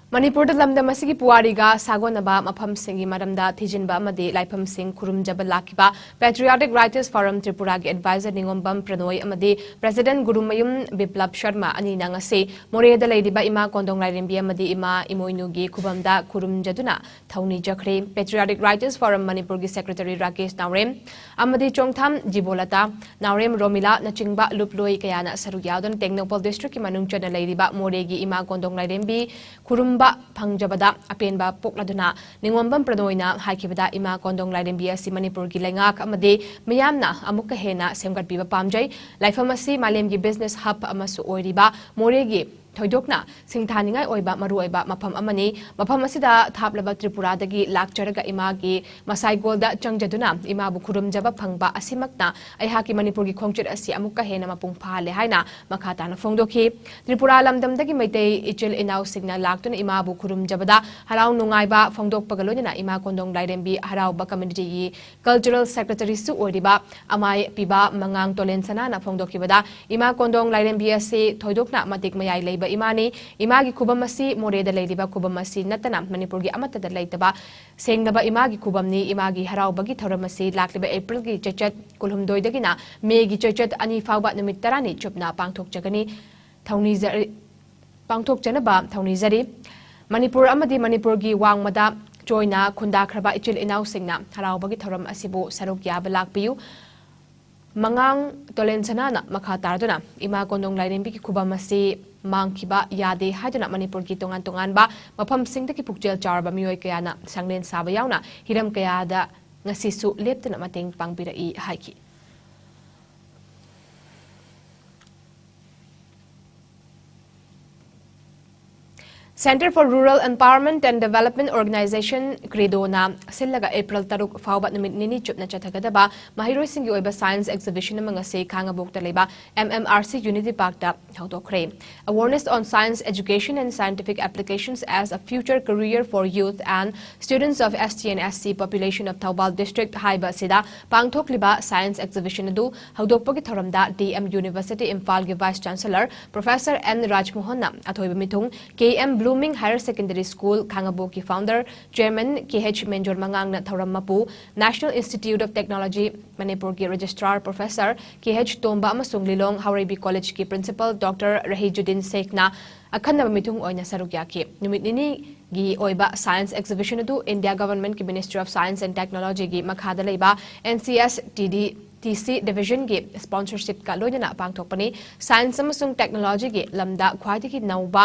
ꯃꯅꯤꯄꯨꯔꯗ ꯂꯝꯗꯝ ꯑꯁꯤꯒꯤ ꯄꯨꯋꯥꯔꯤꯒ ꯁꯥꯒꯣꯟꯅꯕ ꯃꯐꯝꯁꯤꯡꯒꯤ ꯃꯔꯝꯗ ꯊꯤꯖꯤꯟꯕ ꯑꯃꯗꯤ ꯂꯥꯏꯐꯝꯁꯤꯡ ꯈꯨꯔꯨꯝꯖꯕ ꯂꯥꯛꯈꯤꯕ Patriotic Writers Forum ꯇ꯭ꯔꯤꯄꯨꯔꯥꯒꯤ advisor ꯅꯤꯉꯣꯝꯕꯝ ꯄ꯭ꯔꯅꯣꯏ ꯑꯃꯗꯤ president ꯒꯨꯔꯨꯃꯌꯨꯝ ꯕꯤꯄ꯭ꯂꯕ ꯁꯔꯃ ꯑꯅꯤꯅ ꯉꯁꯤ ꯃꯣꯔꯦꯗ ꯂꯩꯔꯤꯕ ꯏꯃꯥ ꯀꯣꯟꯗꯣꯡ ꯂꯥꯏꯔꯦꯝꯕꯤ ꯑꯃꯗꯤ ꯏꯃꯥ ꯏꯃꯣꯏꯅꯨꯒꯤ ꯈꯨꯕꯝꯗ ꯈꯨꯔꯨꯝꯖꯗꯨꯅ ꯊꯧꯅꯤꯖꯈ꯭ꯔꯦ꯫ Patriotic Writers Forum ꯃꯅꯤꯄꯨꯔꯒꯤ secretary ꯔꯥꯀꯦꯁ ꯅꯥꯎꯔꯦꯝ ꯑꯃꯗꯤ ꯆꯣꯡꯊꯥꯝ ꯖꯤꯕꯣꯂꯇꯥ, ꯅꯥꯎꯔꯦꯝ ꯔꯣꯃꯤꯂꯥ ꯅꯆꯤꯡꯕ ꯂꯨꯞꯂꯣꯏ ꯀꯌꯥꯅ ꯁꯔꯨꯛ ꯌꯥꯗꯨꯅ ꯇꯦꯡꯅꯧꯄꯜ district ꯀꯤ ꯃꯅꯨꯡ ꯆꯟꯅ ꯂꯩꯔꯤꯕ ꯃꯣꯔꯦꯒꯤ ꯏꯃꯥ ꯀꯣꯟꯗꯣꯡ ꯂꯥꯏꯔꯦꯝꯕꯤ ꯈꯨꯔꯨꯝꯕ ꯐꯪꯖꯕꯗ ꯑꯄꯦꯟꯕ ꯄꯣꯛꯂꯗꯨꯅ ꯅꯤꯉꯣꯝꯕꯝ ꯄ꯭ꯔꯅꯣꯏꯅ ꯍꯥꯏꯈꯤꯕꯗ, ꯏꯃꯥ ꯀꯣꯟꯗꯣꯡ ꯂꯥꯏꯔꯦꯝꯕꯤ ꯑꯁꯤ ꯃꯅꯤꯄꯨꯔꯒꯤ ꯂꯩꯉꯥꯛ ꯑꯃꯗꯤ ꯃꯤꯌꯥꯝꯅ ꯑꯃꯨꯛꯀ ꯍꯦꯟꯅ ꯁꯦꯝꯒꯠꯄꯤꯕ ꯄꯥꯝꯖꯩ꯫ ꯂꯥꯏꯐꯝ ꯑꯁꯤ ꯃꯥꯂꯦꯝꯒꯤ business hub ꯑꯃꯁꯨ ꯑꯣꯏꯔꯤꯕ ꯃꯣꯔꯦꯒꯤ ꯊꯣꯏꯗꯣꯛꯅ ꯁꯤꯡꯊꯥꯅꯤꯡꯉꯥꯏ ꯑꯣꯏꯕ ꯃꯔꯨꯑꯣꯏꯕ ꯃꯐꯝ ꯑꯃꯅꯤ꯫ ꯃꯐꯝ ꯑꯁꯤꯗ ꯊꯥꯞꯂꯕ ꯇ꯭ꯔꯤꯄꯨꯔꯥꯗꯒꯤ ꯂꯥꯛꯆꯔꯒ ꯏꯃꯥꯒꯤ ꯃꯁꯥꯏꯒꯣꯜꯗ ꯆꯪꯖꯗꯨꯅ ꯏꯃꯥꯕꯨ ꯈꯨꯔꯨꯝꯖꯕ ꯐꯪꯕ ꯑꯁꯤꯃꯛꯅ ꯑꯩꯍꯥꯛꯀꯤ ꯃꯅꯤꯄꯨꯔꯒꯤ ꯈꯣꯡꯆꯠ ꯑꯁꯤ ꯑꯃꯨꯛꯀ ꯍꯦꯟꯅ ꯃꯄꯨꯡ ꯐꯥꯍꯜꯂꯦ ꯍꯥꯏꯅ ꯃꯈꯥ ꯇꯥꯅ ꯐꯣꯡꯗꯣꯛꯈꯤ꯫ ꯇ꯭ꯔꯤꯄꯨꯔꯥ ꯂꯝꯗꯝꯗꯒꯤ ꯃꯩꯇꯩ ꯏꯆꯤꯜ ꯏꯅꯥꯎꯁꯤꯡꯅ ꯂꯥꯛꯇꯨꯅ ꯏꯃꯥꯕꯨ ꯈꯨꯔꯨꯝꯖꯕꯗ ꯍꯔꯥꯎ ꯅꯨꯡꯉꯥꯏꯕ ꯐꯣꯡꯗꯣꯛꯄꯒ ꯂꯣꯏꯅꯅ ꯏꯃꯥ ꯀꯣꯟꯗꯣꯡ ꯂꯥꯏꯔꯦꯝꯕꯤ ꯍꯔꯥꯎꯕ community ꯒꯤ cultural secretary ꯁꯨ ꯑꯣꯏꯔꯤꯕ ꯑꯃꯥꯏ ꯄꯤꯕ ꯃꯉꯥꯡ ꯇꯣꯂꯦꯟ ꯁꯅꯥꯅ ꯐꯣꯡꯗꯣꯛꯈꯤꯕꯗ, ꯏꯃꯥ ꯀꯣꯟꯗꯣꯡ ꯂꯥꯏꯔꯦꯝꯕꯤ ꯑꯁꯤ ꯊꯣꯏꯗꯣꯛꯅ ꯃꯇꯤꯛ ꯃꯌꯥꯏ ꯂꯩꯕ ꯏꯃꯥꯅꯤ꯫ ꯏꯃꯥꯒꯤ ꯈꯨꯕꯝ ꯑꯁꯤ ꯃꯣꯔꯦꯗ ꯂꯩꯔꯤꯕ ꯈꯨꯕꯝ ꯑꯁꯤ ꯅꯠꯇꯅ ꯃꯅꯤꯄꯨꯔꯒꯤ ꯑꯃꯠꯇꯗ ꯂꯩꯇꯕ ꯁꯦꯡꯂꯕ ꯏꯃꯥꯒꯤ ꯈꯨꯕꯝꯅꯤ꯫ ꯏꯃꯥꯒꯤ ꯍꯔꯥꯎꯕꯒꯤ ꯊꯧꯔꯝ ꯑꯁꯤ ꯂꯥꯛꯂꯤꯕ April ꯒꯤ ꯆꯩꯆꯠ ꯀꯨꯟꯍꯨꯝꯗꯣꯏꯗꯒꯤꯅ May ꯒꯤ ꯆꯩꯆꯠ ꯑꯅꯤ ꯐꯥꯎꯕ ꯅꯨꯃꯤꯠ ꯇꯔꯥꯅꯤ ꯆꯨꯞꯅ ꯄꯥꯡꯊꯣꯛꯆꯒꯅꯤ꯫ ꯊꯧꯅꯤꯖꯔꯤ-, ꯄꯥꯡꯊꯣꯛꯆꯅꯕ ꯊꯧꯅꯤꯖꯔꯤ꯫ ꯃꯅꯤꯄꯨꯔ ꯑꯃꯗꯤ ꯃꯅꯤꯄꯨꯔꯒꯤ ꯋꯥꯡꯃꯗ ꯆꯣꯏꯅ ꯈꯨꯟꯗꯥꯈ꯭ꯔꯕ ꯏꯆꯤꯜ ꯏꯅꯥꯎꯁꯤꯡꯅ ꯍꯔꯥꯎꯕꯒꯤ ꯊꯧꯔꯝ ꯑꯁꯤꯕꯨ ꯁꯔꯨꯛ ꯌꯥꯕ ꯂꯥꯛꯄꯤꯌꯨ꯫ ꯃꯉꯥꯡ ꯇꯣꯂꯦꯟ ꯁꯅꯥꯅ ꯃꯈꯥ ꯇꯥꯗꯨꯅ ꯏꯃꯥ ꯀꯣꯟꯗꯣꯡ ꯂꯥꯏꯔꯦꯝꯕꯤꯒꯤ ꯈꯨꯕꯝ ꯑꯁꯤ ꯃꯥꯡꯈꯤꯕ ꯌꯥꯗꯦ ꯍꯥꯏꯗꯨꯅ ꯃꯅꯤꯄꯨꯔꯒꯤ ꯇꯣꯉꯥꯟ ꯇꯣꯉꯥꯟꯕ ꯃꯐꯝꯁꯤꯡꯗꯒꯤ ꯄꯨꯛꯆꯦꯜ ꯆꯥꯎꯔꯕ ꯃꯤꯑꯣꯏ ꯀꯌꯥꯅ ꯁꯪꯂꯦꯟ ꯁꯥꯕ ꯌꯥꯎꯅ ꯍꯤꯔꯝ ꯀꯌꯥꯗ ꯉꯁꯤꯁꯨ ꯂꯦꯞꯇꯅ ꯃꯇꯦꯡ ꯄꯥꯡꯕꯤꯔꯛꯏ ꯍꯥꯏꯈꯤ꯫ Centre for Rural Empowerment and Development Organisation, CREDO ꯅ ꯁꯤꯜꯂꯒ April ꯇꯔꯨꯛ ꯐꯥꯎꯕ ꯅꯨꯃꯤꯠ ꯅꯤꯅꯤ ꯆꯨꯞꯅ ꯆꯠꯊꯒꯗꯕ ꯃꯍꯩꯔꯣꯏꯁꯤꯡꯒꯤ ꯑꯣꯏꯕ science exhibition ꯑꯃ ꯉꯁꯤ ꯈꯥꯉꯕꯣꯛꯇ ꯂꯩꯕ M M R C Unity Park ꯇ ꯍꯧꯗꯣꯛꯈ꯭ꯔꯦ꯫ Awareness on Science Education and Scientific Applications as a Future Career for Youth and Students of S T and S C Population of Thoubal District ꯍꯥꯏꯕ ꯑꯁꯤꯗ ꯄꯥꯡꯊꯣꯛꯂꯤꯕ science exhibition ꯑꯗꯨ ꯍꯧꯗꯣꯛꯄꯒꯤ ꯊꯧꯔꯝꯗ D M University ꯏꯝꯐꯥꯜꯒꯤ Vice Chancellor Professor N ꯔꯥꯖꯃꯣꯍꯟꯅ ꯑꯊꯣꯏꯕ ꯃꯤꯊꯨꯡ, K M Blooming Higher Secondary School, ꯈꯥꯉꯕꯣꯛꯀꯤ founder, chairman K H ꯃꯦꯟꯖꯣꯔ ꯃꯉꯥꯡꯅ ꯊꯧꯔꯝ ꯃꯄꯨ, National Institute of Technology ꯃꯅꯤꯄꯨꯔꯒꯤ registrar professor K H ꯇꯣꯝꯕ ꯑꯃꯁꯨꯡ ꯂꯤꯂꯣꯡ ꯍꯥꯎꯔꯩꯕꯤ collegeꯀꯤ principal Doctor ꯔꯍꯤꯖꯨꯗꯤꯟ ꯁꯦꯈꯅ ꯑꯈꯟꯅꯕ ꯃꯤꯊꯨꯡ ꯑꯣꯏꯅ ꯁꯔꯨꯛ ꯌꯥꯈꯤ꯫ ꯅꯨꯃꯤꯠ ꯅꯤꯅꯤꯒꯤ ꯑꯣꯏꯕ science exhibition ꯑꯗꯨ India governmentꯀꯤ Ministry of Science and Technologyꯒꯤ ꯃꯈꯥꯗ ꯂꯩꯕ N C S T D T C divisionꯒꯤ sponsorshipꯀ ꯂꯣꯏꯅꯅ ꯄꯥꯡꯊꯣꯛꯄꯅꯤ꯫ Science ꯑꯃꯁꯨꯡ technologyꯒꯤ ꯂꯝꯗ ꯈ꯭ꯋꯥꯏꯗꯒꯤ ꯅꯧꯕ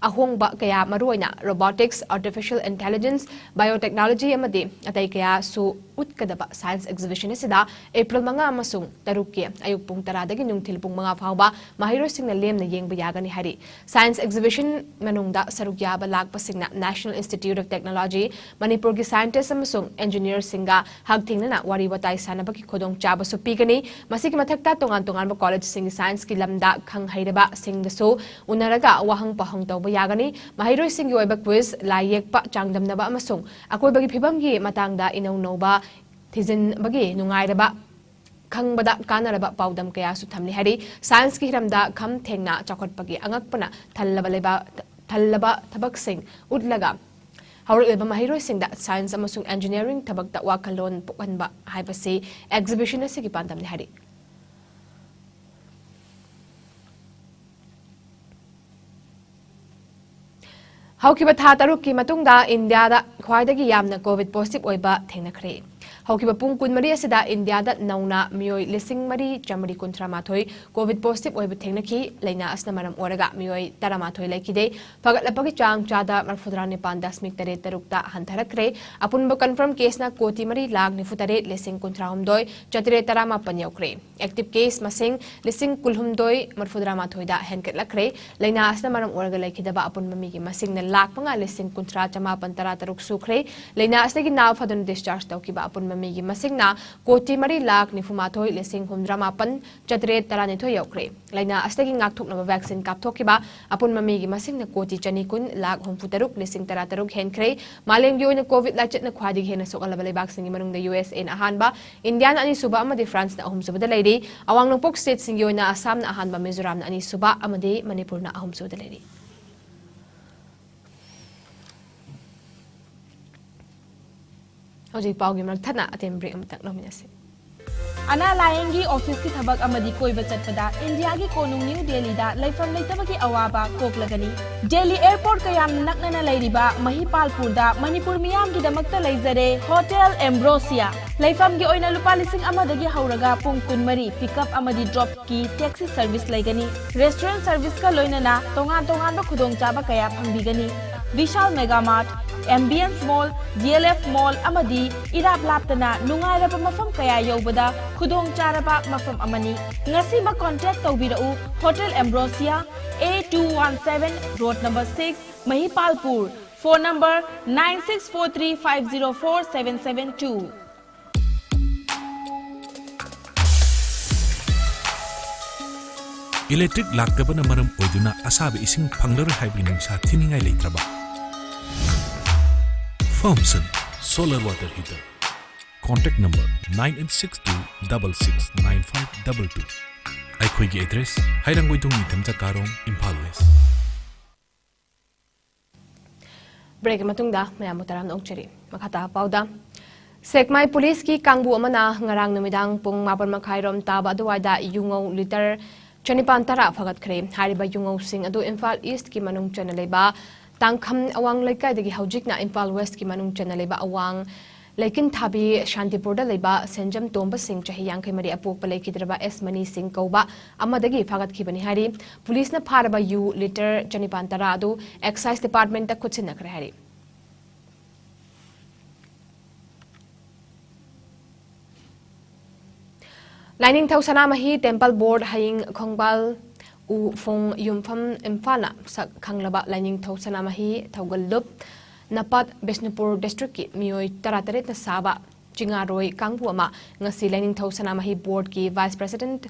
ꯑꯍꯣꯡꯕ ꯀꯌꯥ, ꯃꯔꯨꯑꯣꯏꯅ robotics, artificial intelligence, biotechnology ꯑꯃꯗꯤ ꯑꯇꯩ ꯀꯌꯥꯁꯨ ꯎꯠꯀꯗꯕ science exhibition ꯑꯁꯤꯗ April ꯃꯉꯥ ꯑꯃꯁꯨꯡ ꯇꯔꯨꯛꯀꯤ ꯑꯌꯨꯛ ꯄꯨꯡ ꯇꯔꯥꯗꯒꯤ ꯅꯨꯡꯊꯤꯜ ꯄꯨꯡ ꯃꯉꯥ ꯐꯥꯎꯕ ꯃꯍꯩꯔꯣꯏꯁꯤꯡꯅ ꯂꯦꯝꯅ ꯌꯦꯡꯕ ꯌꯥꯒꯅꯤ ꯍꯥꯏꯔꯤ꯫ Science exhibition ꯃꯅꯨꯡꯗ ꯁꯔꯨꯛ ꯌꯥꯕ ꯂꯥꯛꯄꯁꯤꯡꯅ National Institute of Technology ꯃꯅꯤꯄꯨꯔꯒꯤ scientist ꯑꯃꯁꯨꯡ engineerꯁꯤꯡꯒ ꯍꯛꯊꯦꯡꯅꯅ ꯋꯥꯔꯤ ꯋꯥꯇꯥꯏ ꯁꯥꯟꯅꯕꯒꯤ ꯈꯨꯗꯣꯡꯆꯥꯕꯁꯨ ꯄꯤꯒꯅꯤ꯫ ꯃꯁꯤꯒꯤ ꯃꯊꯛꯇ ꯇꯣꯉꯥꯟ ꯇꯣꯉꯥꯟꯕ collegeꯁꯤꯡꯒꯤ scienceꯀꯤ ꯂꯝꯗ ꯈꯪ ꯍꯩꯔꯕꯁꯤꯡꯗꯁꯨ ꯎꯅꯔꯒ ꯋꯥꯍꯪ ꯄꯥꯎꯍꯪ ꯇꯧꯕ ꯌꯥꯒꯅꯤ꯫ ꯃꯍꯩꯔꯣꯏꯁꯤꯡꯒꯤ ꯑꯣꯏꯕ quiz, ꯂꯥꯏ ꯌꯦꯛꯄ, ꯆꯥꯡꯗꯝꯅꯕ ꯑꯃꯁꯨꯡ ꯑꯀꯣꯏꯕꯒꯤ ꯐꯤꯕꯝꯒꯤ ꯃꯇꯥꯡꯗ ꯏꯅꯧ ꯅꯧꯕ ꯊꯤꯖꯤꯟꯕꯒꯤ ꯅꯨꯡꯉꯥꯏꯔꯕ, ꯈꯪꯕꯗ ꯀꯥꯟꯅꯔꯕ ꯄꯥꯎꯗꯝ ꯀꯌꯥꯁꯨ ꯊꯝꯂꯤ ꯍꯥꯏꯔꯤ꯫ Scienceꯀꯤ ꯍꯤꯔꯝꯗ ꯈꯝ ꯊꯦꯡꯅ ꯆꯥꯎꯈꯠꯄꯒꯤ ꯑꯉꯛꯄꯅ ꯊꯜꯂꯕ ꯂꯩꯕꯥꯛ, ꯊꯜꯂꯕ ꯊꯕꯛꯁꯤꯡ ꯎꯠꯂꯒ ꯍꯧꯔꯛꯂꯤꯕ ꯃꯍꯩꯔꯣꯏꯁꯤꯡꯗ science ꯑꯃꯁꯨꯡ engineering ꯊꯕꯛꯇ ꯋꯥꯈꯜꯂꯣꯟ ꯄꯣꯛꯍꯟꯕ ꯍꯥꯏꯕꯁꯤ exhibition ꯑꯁꯤꯒꯤ ꯄꯥꯟꯗꯝꯅꯤ ꯍꯥꯏꯔꯤ꯫ ꯍꯧꯈꯤꯕ ꯊꯥ ꯇꯔꯨꯛꯀꯤ ꯃꯇꯨꯡꯗ ꯏꯟꯗꯤꯌꯥꯗ ꯈ꯭ꯋꯥꯏꯗꯒꯤ ꯌꯥꯝꯅ COVID positive ꯑꯣꯏꯕ ꯊꯦꯡꯅꯈ꯭ꯔꯦ꯫ ꯍꯧꯈꯤꯕ ꯄꯨꯡ ꯀꯨꯟꯃꯔꯤ ꯑꯁꯤꯗ ꯏꯟꯗꯤꯌꯥꯗ ꯅꯧꯅ ꯃꯤꯑꯣꯏ ꯂꯤꯁꯤꯡ ꯃꯔꯤ ꯆꯥꯃꯔꯤ ꯀꯨꯟꯊ꯭ꯔꯥꯃꯥꯊꯣꯏ COVID positive ꯑꯣꯏꯕ ꯊꯦꯡꯅꯈꯤ꯫ ꯂꯥꯏꯅꯥ ꯑꯁꯤꯅ ꯃꯔꯝ ꯑꯣꯏꯔꯒ ꯃꯤꯑꯣꯏ ꯇꯔꯥꯃꯥꯊꯣꯏ ꯂꯩꯈꯤꯗꯦ꯫ ꯐꯒꯠꯂꯛꯄꯒꯤ ꯆꯥꯡ ꯆꯥꯗ ꯃꯔꯐꯨꯇꯔꯥ ꯅꯤꯄꯥꯟ ꯗꯁꯃꯤꯛ ꯇꯔꯦꯠ ꯇꯔꯨꯛꯇ ꯍꯟꯊꯔꯛꯈ꯭ꯔꯦ꯫ ꯑꯄꯨꯟꯕ confirm caseꯅ ꯀꯣꯇꯤ ꯃꯔꯤ ꯂꯥꯈ ꯅꯤꯐꯨ ꯇꯔꯦꯠ ꯂꯤꯁꯤꯡ ꯀꯨꯟꯊ꯭ꯔꯥ ꯍꯨꯝꯗꯣꯏ ꯆꯥꯇꯔꯦꯠ ꯇꯔꯥꯃꯥꯄꯟ ꯌꯧꯈ꯭ꯔꯦ꯫ Active case ꯃꯁꯤꯡ ꯂꯤꯁꯤꯡ ꯀꯨꯟꯍꯨꯝꯗꯣꯏ ꯃꯔꯐꯨꯇꯔꯥ ꯃꯥꯊꯣꯏꯗ ꯍꯦꯟꯒꯠꯂꯛꯈ꯭ꯔꯦ꯫ ꯂꯥꯏꯅꯥ ꯑꯁꯤꯅ ꯃꯔꯝ ꯑꯣꯏꯔꯒ ꯂꯩꯈꯤꯗꯕ ꯑꯄꯨꯟꯕ ꯃꯤꯒꯤ ꯃꯁꯤꯡꯅ ꯂꯥꯈ ꯃꯉꯥ ꯂꯤꯁꯤꯡ ꯀꯨꯟꯊ꯭ꯔꯥ ꯆꯃꯥꯄꯟ ꯇꯔꯥ ꯇꯔꯨꯛ ꯁꯨꯈ꯭ꯔꯦ꯫ ꯂꯥꯏꯅꯥ ꯑꯁꯤꯗꯒꯤ ꯅꯥꯕ ꯐꯗꯨꯅ discharge ꯇꯧꯈꯤꯕ ꯑꯄꯨꯟꯕ ꯃꯤꯒꯤ ꯃꯁꯤꯡꯅ ꯀꯣꯇꯤ ꯃꯔꯤ ꯂꯥꯈ ꯅꯤꯐꯨ ꯃꯥꯊꯣꯏ ꯂꯤꯁꯤꯡ ꯍꯨꯝꯐꯨꯇꯔꯥ ꯃꯥꯄꯟ ꯆꯥꯇꯔꯦꯠ ꯇꯔꯥꯅꯤꯊꯣꯏ ꯌꯧꯈ꯭ꯔꯦ꯫ ꯂꯥꯏꯅꯥ ꯑꯁꯤꯗꯒꯤ ꯉꯥꯛꯊꯣꯛꯅꯕ vaccine ꯀꯥꯞꯊꯣꯛꯈꯤꯕ ꯑꯄꯨꯟꯕ ꯃꯤꯒꯤ ꯃꯁꯤꯡꯅ ꯀꯣꯇꯤ ꯆꯅꯤ ꯀꯨꯟ ꯂꯥꯈ ꯍꯨꯝꯐꯨ ꯇꯔꯨꯛ ꯂꯤꯁꯤꯡ ꯇꯔꯥ ꯇꯔꯨꯛ ꯍꯦꯟꯈ꯭ꯔꯦ꯫ ꯃꯥꯂꯦꯝꯒꯤ ꯑꯣꯏꯅ COVID ꯂꯥꯏꯆꯠꯅ ꯈ꯭ꯋꯥꯏꯗꯒꯤ ꯍꯦꯟꯅ ꯁꯣꯛꯍꯜꯂꯕ ꯂꯩꯕꯥꯛꯁꯤꯡꯒꯤ ꯃꯅꯨꯡꯗ USAꯅ ꯑꯍꯥꯟꯕ, ꯏꯟꯗꯤꯌꯥꯅ ꯑꯅꯤꯁꯨꯕ ꯑꯃꯗꯤ Franceꯅ ꯑꯍꯨꯝꯁꯨꯕꯗ ꯂꯩꯔꯤ꯫ ꯑꯋꯥꯡ ꯅꯣꯡꯄꯣꯛ stateꯁꯤꯡꯒꯤ ꯑꯣꯏꯅ ꯑꯁꯥꯝꯅ ꯑꯍꯥꯟꯕ, ꯃꯤꯖꯣꯔꯥꯝꯅ ꯑꯅꯤꯁꯨꯕ ꯑꯃꯗꯤ ꯃꯅꯤꯄꯨꯔꯅ ꯑꯍꯨꯝꯁꯨꯕꯗ ꯂꯩꯔꯤ꯫ ꯍꯧꯖꯤꯛ ꯄꯥꯎꯒꯤ ꯃꯔꯛ ꯊꯠꯅ ꯑꯇꯦꯟꯕ break ꯑꯃꯇꯪ ꯂꯧꯃꯤꯟꯅꯁꯤ꯫ ꯑꯅꯥ ꯂꯥꯌꯦꯡꯒꯤ ꯑꯣꯐꯤꯁꯀꯤ ꯊꯕꯛ ꯑꯃꯗꯤ ꯀꯣꯏꯕ ꯆꯠꯄꯗ ꯏꯟꯗꯤꯌꯥꯒꯤ ꯀꯣꯅꯨꯡ ꯅ꯭ꯌꯨ ꯗꯦꯜꯂꯤꯗ ꯂꯩꯐꯝ ꯂꯩꯇꯕꯒꯤ ꯑꯋꯥꯕ ꯀꯣꯛꯂꯒꯅꯤ꯫ ꯗꯦꯜꯂꯤ ꯑꯦꯌꯔꯄꯣꯔꯠꯀ ꯌꯥꯝ ꯅꯛꯅꯅ ꯂꯩꯔꯤꯕ ꯃꯍꯤꯄꯥꯜꯄꯨꯔꯗ ꯃꯅꯤꯄꯨꯔ ꯃꯤꯌꯥꯝꯒꯤꯗꯃꯛꯇ ꯂꯩꯖꯔꯦ ꯍꯣꯇꯦꯜ ꯑꯦꯝꯕ꯭ꯔꯣꯁꯤꯌꯥ꯫ ꯂꯩꯐꯝꯒꯤ ꯑꯣꯏꯅ ꯂꯨꯄꯥ ꯂꯤꯁꯤꯡ ꯑꯃꯗꯒꯤ ꯍꯧꯔꯒ ꯄꯨꯡ ꯀꯨꯟꯃꯔꯤ, ꯄꯤꯛꯑꯞ ꯑꯃꯗꯤ ꯗ꯭ꯔꯣꯞꯀꯤ ꯇꯦꯛꯁꯤ ꯁꯔꯚꯤꯁ ꯂꯩꯒꯅꯤ꯫ ꯔꯦꯁꯇꯨꯔꯦꯟ ꯁꯔꯚꯤꯁꯀ ꯂꯣꯏꯅꯅ ꯇꯣꯉꯥꯟ ꯇꯣꯉꯥꯟꯕ ꯈꯨꯗꯣꯡꯆꯥꯕ ꯀꯌꯥ ꯐꯪꯕꯤꯒꯅꯤ꯫ ꯕꯤꯁꯥꯜ ꯃꯦꯒꯥ ꯃꯥꯔꯠ, ꯑꯦꯝꯕꯤꯌꯟꯁ ꯃꯣꯜ, ꯗꯤ ꯑꯦꯜ ꯑꯦꯐ ꯃꯣꯜ ꯑꯃꯗꯤ ꯏꯔꯥꯞ ꯂꯥꯞꯇꯅ ꯅꯨꯡꯉꯥꯏꯔꯕ ꯃꯐꯝ ꯀꯌꯥ ꯌꯧꯕꯗ ꯈꯨꯗꯣꯡ ꯆꯥꯔꯕ ꯃꯐꯝ ꯑꯃꯅꯤ꯫ ꯉꯁꯤꯃꯛ ꯀꯣꯟꯇꯦꯛ ꯇꯧꯕꯤꯔꯛꯎ꯫ Hotel Ambrosia, A two one seven, road number six, Mahipalpur. Phone number nine six four three five zero four seven seven two. Electric ꯂꯥꯛꯇꯕꯅ ꯃꯔꯝ ꯑꯣꯏꯗꯨꯅ ꯑꯁꯥꯕ ꯏꯁꯤꯡ ꯐꯪꯂꯔꯣꯏ ꯍꯥꯏꯕꯒꯤ ꯅꯨꯡꯁꯥ ꯊꯤꯅꯤꯡꯉꯥꯏ ꯂꯩꯇ꯭ꯔꯕ? Farmson solar water heater. Contact number nine eight six two double six nine five double two. ꯑꯩꯈꯣꯏꯒꯤ address, Heirangoithong Ningthemcha Karong, Imphal west. Break ꯃꯇꯨꯡꯗ ꯃꯌꯥꯝꯕꯨ ꯇꯔꯥꯝꯅ ꯑꯣꯛꯆꯔꯤ꯫ ꯃꯈꯥ ꯇꯥꯕ ꯄꯥꯎꯗ, ꯁꯦꯛꯃꯥꯏ ꯄꯨꯂꯤꯁꯀꯤ ꯀꯥꯡꯕꯨ ꯑꯃꯅ ꯉꯔꯥꯡ ꯅꯨꯃꯤꯗꯥꯡ ꯄꯨꯡ ꯃꯥꯄꯟ ꯃꯈꯥꯏꯔꯣꯝ ꯇꯥꯕ ꯑꯗꯨꯋꯥꯏꯗ ꯌꯨꯉꯧ ꯂꯤꯇꯔ ꯆꯅꯤꯄꯥꯟ ꯇꯔꯥ ꯐꯥꯒꯠꯈ꯭ꯔꯦ꯫ ꯍꯥꯏꯔꯤꯕ ꯌꯨꯉꯧꯁꯤꯡ ꯑꯗꯨ ꯏꯝꯐꯥꯜ ꯏꯁ꯭ꯠꯀꯤ ꯃꯅꯨꯡ ꯆꯟꯅ ꯂꯩꯕ ꯇꯥꯡꯈꯝ ꯑꯋꯥꯡ ꯂꯩꯀꯥꯏꯗꯒꯤ ꯍꯧꯖꯤꯛꯅ ꯏꯝꯐꯥꯜ ꯋꯦꯁ꯭ꯠꯀꯤ ꯃꯅꯨꯡ ꯆꯟꯅ ꯂꯩꯕ ꯑꯋꯥꯡ ꯂꯩꯀꯤꯟꯊꯥꯕꯤ ꯁꯥꯟꯇꯤꯄꯨꯔꯗ ꯂꯩꯕ ꯁꯦꯟꯖꯝ ꯇꯣꯝꯕ ꯁꯤꯡ, ꯆꯍꯤ ꯌꯥꯡꯈꯩ ꯃꯔꯤ, ꯑꯄꯣꯛꯄ ꯂꯩꯈꯤꯗ꯭ꯔꯕ ꯑꯦꯁ ꯃꯅꯤ ꯁꯤꯡ ꯀꯧꯕ ꯑꯃꯗꯒꯤ ꯐꯥꯒꯠꯈꯤꯕꯅꯤ ꯍꯥꯏꯔꯤ꯫ ꯄꯨꯂꯤꯁꯅ ꯐꯥꯔꯕ ꯌꯨ ꯂꯤꯇꯔ ꯆꯅꯤꯄꯥꯟ ꯇꯔꯥ ꯑꯗꯨ ꯑꯦꯛꯁꯥꯏꯖ ꯗꯤꯄꯥꯔꯠꯃꯦꯟꯠꯇ ꯈꯨꯠꯁꯤꯟꯅꯈ꯭ꯔꯦ ꯍꯥꯏꯔꯤ꯫ ꯂꯥꯏꯅꯤꯡꯊꯧ ꯁꯅꯥꯃꯍꯤ ꯇꯦꯝꯄꯜ ꯕꯣꯔꯗ ꯍꯌꯤꯡ ꯈꯣꯡꯕꯥꯜ ꯎꯐꯣꯡ ꯌꯨꯝꯐꯝ ꯏꯝꯐꯥꯜꯅ ꯁꯛ ꯈꯪꯂꯕ ꯂꯥꯏꯅꯤꯡꯊꯧ ꯁꯅꯥꯃꯍꯤ ꯊꯧꯒꯜꯂꯨꯞ ꯅꯄꯥꯠ ꯕꯤꯁꯅꯨꯄꯨꯔ ꯗꯤꯁꯇ꯭ꯔꯤꯛꯀꯤ ꯃꯤꯑꯣꯏ ꯇꯔꯥꯇꯔꯦꯠꯅ ꯁꯥꯕ ꯆꯤꯉꯥꯔꯣꯏ ꯀꯥꯡꯕꯨ ꯑꯃ ꯉꯁꯤ ꯂꯥꯏꯅꯤꯡꯊꯧ ꯁꯅꯥꯃꯍꯤ ꯕꯣꯔꯗꯀꯤ ꯚꯥꯏꯁ ꯄ꯭ꯔꯦꯁꯤꯗꯦꯟꯠ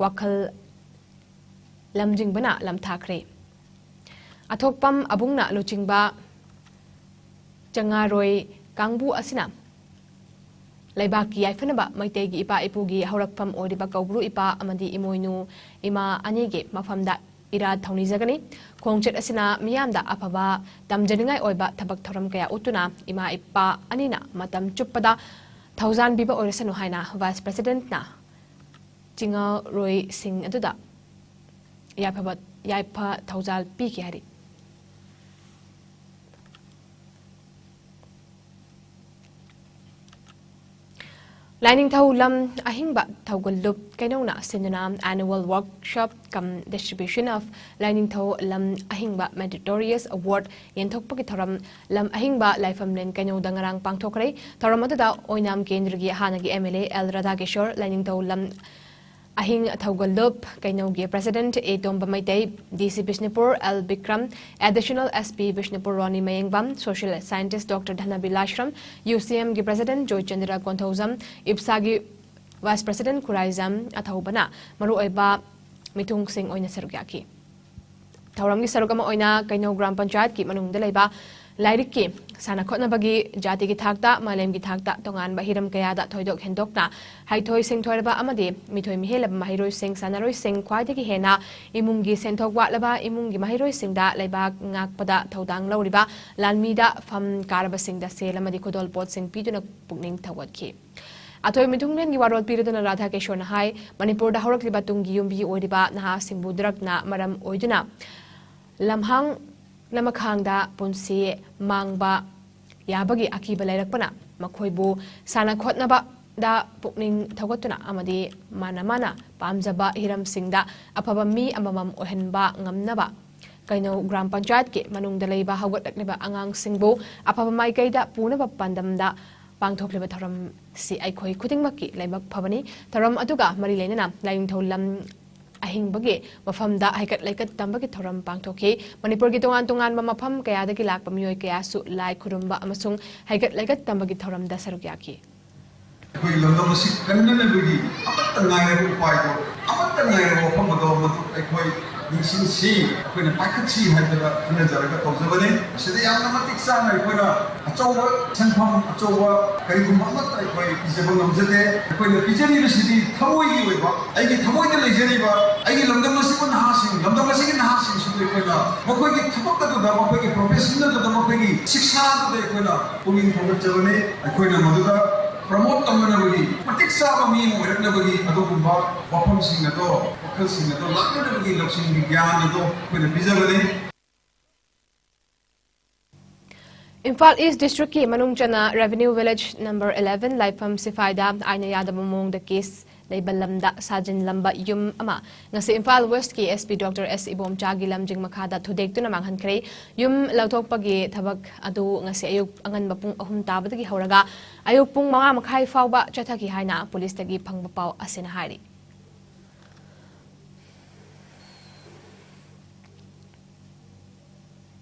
ꯋꯥꯈꯜ ꯂꯝꯖꯤꯡꯕꯅ ꯂꯝꯊꯥꯈ꯭ꯔꯦ꯫ ꯑꯊꯣꯛꯄꯝ ꯑꯕꯨꯡꯅ ꯂꯨꯆꯤꯡꯕ ꯆꯉꯥꯔꯣꯏ ꯀꯥꯡꯕꯨ ꯑꯁꯤꯅ ꯂꯩꯕꯥꯛꯀꯤ ꯌꯥꯏꯐꯅꯕ ꯃꯩꯇꯩꯒꯤ ꯏꯄꯥ ꯏꯄꯨꯒꯤ ꯍꯧꯔꯛꯐꯝ ꯑꯣꯏꯔꯤꯕ ꯀꯧꯕ꯭ꯔꯨ ꯏꯄꯥ ꯑꯃꯗꯤ ꯏꯃꯣꯏꯅꯨ ꯏꯃꯥ ꯑꯅꯤꯒꯤ ꯃꯐꯝꯗ ꯏꯔꯥꯠ ꯊꯧꯅꯤꯖꯒꯅꯤ꯫ ꯈꯣꯡꯆꯠ ꯑꯁꯤꯅ ꯃꯤꯌꯥꯝꯗ ꯑꯐꯕ ꯇꯝꯖꯅꯤꯡꯉꯥꯏ ꯑꯣꯏꯕ ꯊꯕꯛ ꯊꯧꯔꯝ ꯀꯌꯥ ꯎꯠꯇꯨꯅ ꯏꯃꯥ ꯏꯄꯥ ꯑꯅꯤꯅ ꯃꯇꯝ ꯆꯨꯞꯄꯗ ꯊꯧꯖꯥꯟꯕꯤꯕ ꯑꯣꯏꯔꯁꯅꯨ ꯍꯥꯏꯅ Vice Presidentꯅ ꯆꯤꯡꯉꯔꯣꯏꯁꯤꯡ ꯑꯗꯨꯗ ꯌꯥꯏꯐꯕ, ꯌꯥꯏꯐ ꯊꯧꯖꯥꯜ ꯄꯤꯈꯤ ꯍꯥꯏꯔꯤ꯫ ꯂꯥꯏꯅꯤꯡꯊꯧ ꯂꯝ ꯑꯍꯤꯡꯕ ꯊꯧꯒꯜꯂꯨꯞ ꯀꯩꯅꯧꯅ ꯁꯤꯟꯗꯨꯅ annual workshop cum distribution of ꯂꯥꯏꯅꯤꯡꯊꯧ ꯂꯝ ꯑꯍꯤꯡꯕ Meritorious Award ꯌꯦꯟꯊꯣꯛꯄꯒꯤ ꯊꯧꯔꯝ ꯂꯝ ꯑꯍꯤꯡꯕ ꯂꯥꯏꯐꯝꯂꯦꯟ ꯀꯩꯅꯧꯗ ꯉꯔꯥꯡ ꯄꯥꯡꯊꯣꯛꯈ꯭ꯔꯦ꯫ ꯊꯧꯔꯝ ꯑꯗꯨꯗ ꯑꯣꯏꯅꯥꯝ ꯀꯦꯟꯗ꯭ꯔꯒꯤ ꯍꯥꯟꯅꯒꯤ MLA ꯑꯦꯜ ꯔꯥꯙꯥꯀꯤꯁꯣꯔ, ꯂꯥꯏꯅꯤꯡꯊꯧ ꯂꯝ ꯑꯍꯤꯡ ꯊꯧꯒꯜꯂꯨꯞ ꯀꯩꯅꯧꯒꯤ President A Tomba Meitei, DC Bishnupur L Bikram, Additional SP Bishnupur Roni Mayengbam, Social Scientist Doctor Dhanabilasram, UCMꯒꯤ President ꯖꯣꯏꯆꯟꯗ꯭ꯔ ꯀꯣꯟꯊꯧꯖꯝ, ꯏꯞꯁꯥꯒꯤ Vice President ꯈꯨꯔꯥꯏꯖꯝ ꯑꯊꯧꯕꯅ ꯃꯔꯨꯑꯣꯏꯕ ꯃꯤꯊꯨꯡꯁꯤꯡ ꯑꯣꯏꯅ ꯁꯔꯨꯛ ꯌꯥꯈꯤ꯫ ꯊꯧꯔꯝꯒꯤ ꯁꯔꯨꯛ ꯑꯃ ꯑꯣꯏꯅ ꯀꯩꯅꯧ ꯒ꯭ꯔꯥꯝ ꯄꯟꯆꯥꯌꯠꯀꯤ ꯃꯅꯨꯡꯗ ꯂꯩꯕ ꯂꯥꯏꯔꯤꯛꯀꯤ, ꯁꯥꯟꯅ ꯈꯣꯠꯅꯕꯒꯤ, ꯖꯥꯇꯤꯒꯤ ꯊꯥꯛꯇ, ꯃꯥꯂꯦꯝꯒꯤ ꯊꯥꯛꯇ ꯇꯣꯉꯥꯟꯕ ꯍꯤꯔꯝ ꯀꯌꯥꯗ ꯊꯣꯏꯗꯣꯛ ꯍꯦꯟꯗꯣꯛꯅ ꯍꯩꯊꯣꯏ ꯁꯤꯡꯊꯣꯏꯔꯕ ꯑꯃꯗꯤ ꯃꯤꯊꯣꯏ ꯃꯤꯍꯦꯜꯂꯕ ꯃꯍꯩꯔꯣꯏꯁꯤꯡ, ꯁꯥꯟꯅꯔꯣꯏꯁꯤꯡ, ꯈ꯭ꯋꯥꯏꯗꯒꯤ ꯍꯦꯟꯅ ꯏꯃꯨꯡꯒꯤ ꯁꯦꯟꯊꯣꯛ ꯋꯥꯠꯂꯕ ꯏꯃꯨꯡꯒꯤ ꯃꯍꯩꯔꯣꯏꯁꯤꯡꯗ ꯂꯩꯕꯥꯛ ꯉꯥꯛꯄꯗ ꯊꯧꯗꯥꯡ ꯂꯧꯔꯤꯕ ꯂꯥꯟꯃꯤꯗ ꯐꯝ ꯀꯥꯔꯕꯁꯤꯡꯗ ꯁꯦꯜ ꯑꯃꯗꯤ ꯈꯨꯗꯣꯜꯄꯣꯠꯁꯤꯡ ꯄꯤꯗꯨꯅ ꯄꯨꯛꯅꯤꯡ ꯊꯧꯒꯠꯈꯤ꯫ ꯑꯊꯣꯏ ꯃꯤꯊꯨꯡꯂꯦꯟꯒꯤ ꯋꯥꯔꯣꯜ ꯄꯤꯔꯗꯨꯅ ꯔꯥꯙꯥ ꯀꯤꯁꯣꯔꯅ ꯍꯥꯏ, ꯃꯅꯤꯄꯨꯔꯗ ꯍꯧꯔꯛꯂꯤꯕ ꯇꯨꯡꯒꯤ ꯌꯨꯝꯕꯤ ꯑꯣꯏꯔꯤꯕ ꯅꯍꯥꯁꯤꯡꯕꯨ drugꯅ ꯃꯔꯝ ꯑꯣꯏꯗꯨꯅ ꯂꯝꯍꯥꯡ ꯂꯃꯈꯥꯡꯗ ꯄꯨꯟꯁꯤ ꯃꯥꯡꯕ ꯌꯥꯕꯒꯤ ꯑꯀꯤꯕ ꯂꯩꯔꯛꯄꯅ ꯃꯈꯣꯏꯕꯨ ꯁꯥꯟꯅ ꯈꯣꯠꯅꯕꯗ ꯄꯨꯛꯅꯤꯡ ꯊꯧꯒꯠꯇꯨꯅ ꯑꯃꯗꯤ ꯃꯥꯅ ꯃꯥꯅ ꯄꯥꯝꯖꯕ ꯍꯤꯔꯝꯁꯤꯡꯗ ꯑꯐꯕ ꯃꯤ ꯑꯃꯃꯝ ꯑꯣꯏꯍꯟꯕ ꯉꯝꯅꯕ ꯀꯩꯅꯧ ꯒ꯭ꯔꯥꯝ ꯄꯟꯆꯥꯌꯠꯀꯤ ꯃꯅꯨꯡꯗ ꯂꯩꯕ ꯍꯧꯒꯠꯂꯛꯂꯤꯕ ꯑꯉꯥꯡꯁꯤꯡꯕꯨ ꯑꯐꯕ ꯃꯥꯏꯀꯩꯗ ꯄꯨꯅꯕ ꯄꯥꯟꯗꯝꯗ ꯄꯥꯡꯊꯣꯛꯂꯤꯕ ꯊꯧꯔꯝꯁꯤ ꯑꯩꯈꯣꯏ ꯈꯨꯗꯤꯡꯃꯛꯀꯤ ꯂꯥꯏꯕꯛ ꯐꯕꯅꯤ꯫ ꯊꯧꯔꯝ ꯑꯗꯨꯒ ꯃꯔꯤ ꯂꯩꯅꯅ ꯂꯥꯏꯅꯤꯡꯊꯧ ꯂꯝ ꯑꯍꯤꯡꯕꯒꯤ ꯃꯐꯝꯗ ꯍꯩꯀꯠ ꯂꯩꯀꯠ ꯇꯝꯕꯒꯤ ꯊꯧꯔꯝ ꯄꯥꯡꯊꯣꯛꯈꯤ꯫ ꯃꯅꯤꯄꯨꯔꯒꯤ ꯇꯣꯉꯥꯟ ꯇꯣꯉꯥꯟꯕ ꯃꯐꯝ ꯀꯌꯥꯗꯒꯤ ꯂꯥꯛꯄ ꯃꯤꯑꯣꯏ ꯀꯌꯥꯁꯨ ꯂꯥꯏ ꯈꯨꯔꯨꯝꯕ ꯑꯃꯁꯨꯡ ꯍꯩꯀꯠ ꯂꯩꯀꯠ ꯇꯝꯕꯒꯤ ꯊꯧꯔꯝꯗ ꯁꯔꯨꯛ ꯌꯥꯈꯤ꯫ ꯑꯩꯈꯣꯏꯒꯤ ꯂꯝꯗꯝ ꯑꯁꯤ ꯀꯟꯅꯅꯕꯒꯤ ꯑꯃꯠꯇ ꯉꯥꯏꯔꯕ ꯎꯄꯥꯏꯗꯣ, ꯑꯃꯠꯇ ꯉꯥꯏꯔꯕ ꯋꯥꯐꯝ ꯑꯗꯣ ꯃꯗꯨ ꯑꯩꯈꯣꯏ ꯁꯤꯡꯁꯤ ꯑꯩꯈꯣꯏꯅ ꯄꯥꯏꯈꯠꯁꯤ ꯍꯥꯏꯗꯅ ꯈꯟꯅꯖꯔꯒ ꯇꯧꯖꯕꯅꯤ꯫ ꯃꯁꯤꯗ ꯌꯥꯝꯅ ꯃꯇꯤꯛ ꯆꯥꯅ ꯑꯩꯈꯣꯏꯅ ꯑꯆꯧꯕ ꯁꯦꯟꯐꯝ, ꯑꯆꯧꯕ ꯀꯔꯤꯒꯨꯝꯕ ꯑꯃꯠꯇ ꯑꯩꯈꯣꯏ ꯄꯤꯖꯕ ꯉꯝꯖꯗꯦ꯫ ꯑꯩꯈꯣꯏꯅ ꯄꯤꯖꯔꯤꯕꯁꯤꯗꯤ ꯊꯃꯣꯏꯒꯤ ꯑꯣꯏꯕ, ꯑꯩꯒꯤ ꯊꯃꯣꯏꯗ ꯂꯩꯖꯔꯤꯕ ꯑꯩꯒꯤ ꯂꯝꯗꯝ ꯑꯁꯤꯕꯨ ꯅꯍꯥꯁꯤꯡ, ꯂꯝꯗꯝ ꯑꯁꯤꯒꯤ ꯅꯍꯥꯁꯤꯡꯁꯤꯕꯨ ꯑꯩꯈꯣꯏꯅ ꯃꯈꯣꯏꯒꯤ ꯊꯕꯛ ꯑꯗꯨꯗ, ꯃꯈꯣꯏꯒꯤ profession ꯑꯗꯨꯗ, ꯃꯈꯣꯏꯒꯤ ꯁꯤꯛꯁꯥ ꯑꯗꯨꯗ ꯑꯩꯈꯣꯏꯅ ꯄꯨꯛꯅꯤꯡ ꯊꯧꯒꯠꯆꯕꯅꯤ꯫ ꯑꯩꯈꯣꯏꯅ ꯃꯗꯨꯗ promote ꯇꯧꯅꯅꯕꯒꯤ, ꯃꯇꯤꯛ ꯆꯥꯕ ꯃꯤ ꯑꯃ ꯑꯣꯏꯔꯛꯅꯕꯒꯤ ꯑꯗꯨꯒꯨꯝꯕ ꯋꯥꯐꯝꯁꯤꯡ ꯑꯗꯣ, ꯋꯥꯈꯜꯁꯤꯡ ꯑꯗꯣ ꯂꯥꯛꯅꯅꯕꯒꯤ ꯂꯧꯁꯤꯡꯒꯤ ꯒ꯭ꯌꯥꯟ ꯑꯗꯣ ꯑꯩꯈꯣꯏꯅ ꯄꯤꯖꯕꯅꯤ꯫ ꯏꯝꯐꯥꯜ ꯏꯁ ꯗꯤꯁꯇ꯭ꯔꯤꯛꯀꯤ ꯃꯅꯨꯡ ꯆꯟꯅ Revenue Village number eleven ꯂꯥꯏꯐꯝ ꯁꯤꯐꯥꯏꯗ ꯑꯥꯏꯟꯅ ꯌꯥꯗꯕ ꯃꯑꯣꯡꯗ ꯀꯦꯁ ꯂꯩꯕ ꯂꯝꯗ ꯁꯥꯖꯤꯟꯂꯝꯕ ꯌꯨꯝ ꯑꯃ ꯉꯁꯤ ꯏꯝꯐꯥꯜ ꯋꯦꯁ꯭ꯠꯀꯤ SP Doctor S ꯏꯕꯣꯝꯆꯥꯒꯤ ꯂꯝꯖꯤꯡ ꯃꯈꯥꯗ ꯊꯨꯗꯦꯛꯇꯨꯅ ꯃꯥꯡꯍꯟꯈ꯭ꯔꯦ꯫ ꯌꯨꯝ ꯂꯧꯊꯣꯛꯄꯒꯤ ꯊꯕꯛ ꯑꯗꯨ ꯉꯁꯤ ꯑꯌꯨꯛ ꯑꯉꯟꯕ ꯄꯨꯡ ꯑꯍꯨꯝ ꯇꯥꯕꯗꯒꯤ ꯍꯧꯔꯒ ꯑꯌꯨꯛ ꯄꯨꯡ ꯃꯉꯥ ꯃꯈꯥꯏ ꯐꯥꯎꯕ ꯆꯠꯊꯈꯤ ꯍꯥꯏꯅ ꯄꯨꯂꯤꯁꯇꯒꯤ ꯐꯪꯕ ꯄꯥꯎ ꯑꯁꯤꯅ ꯍꯥꯏꯔꯤ꯫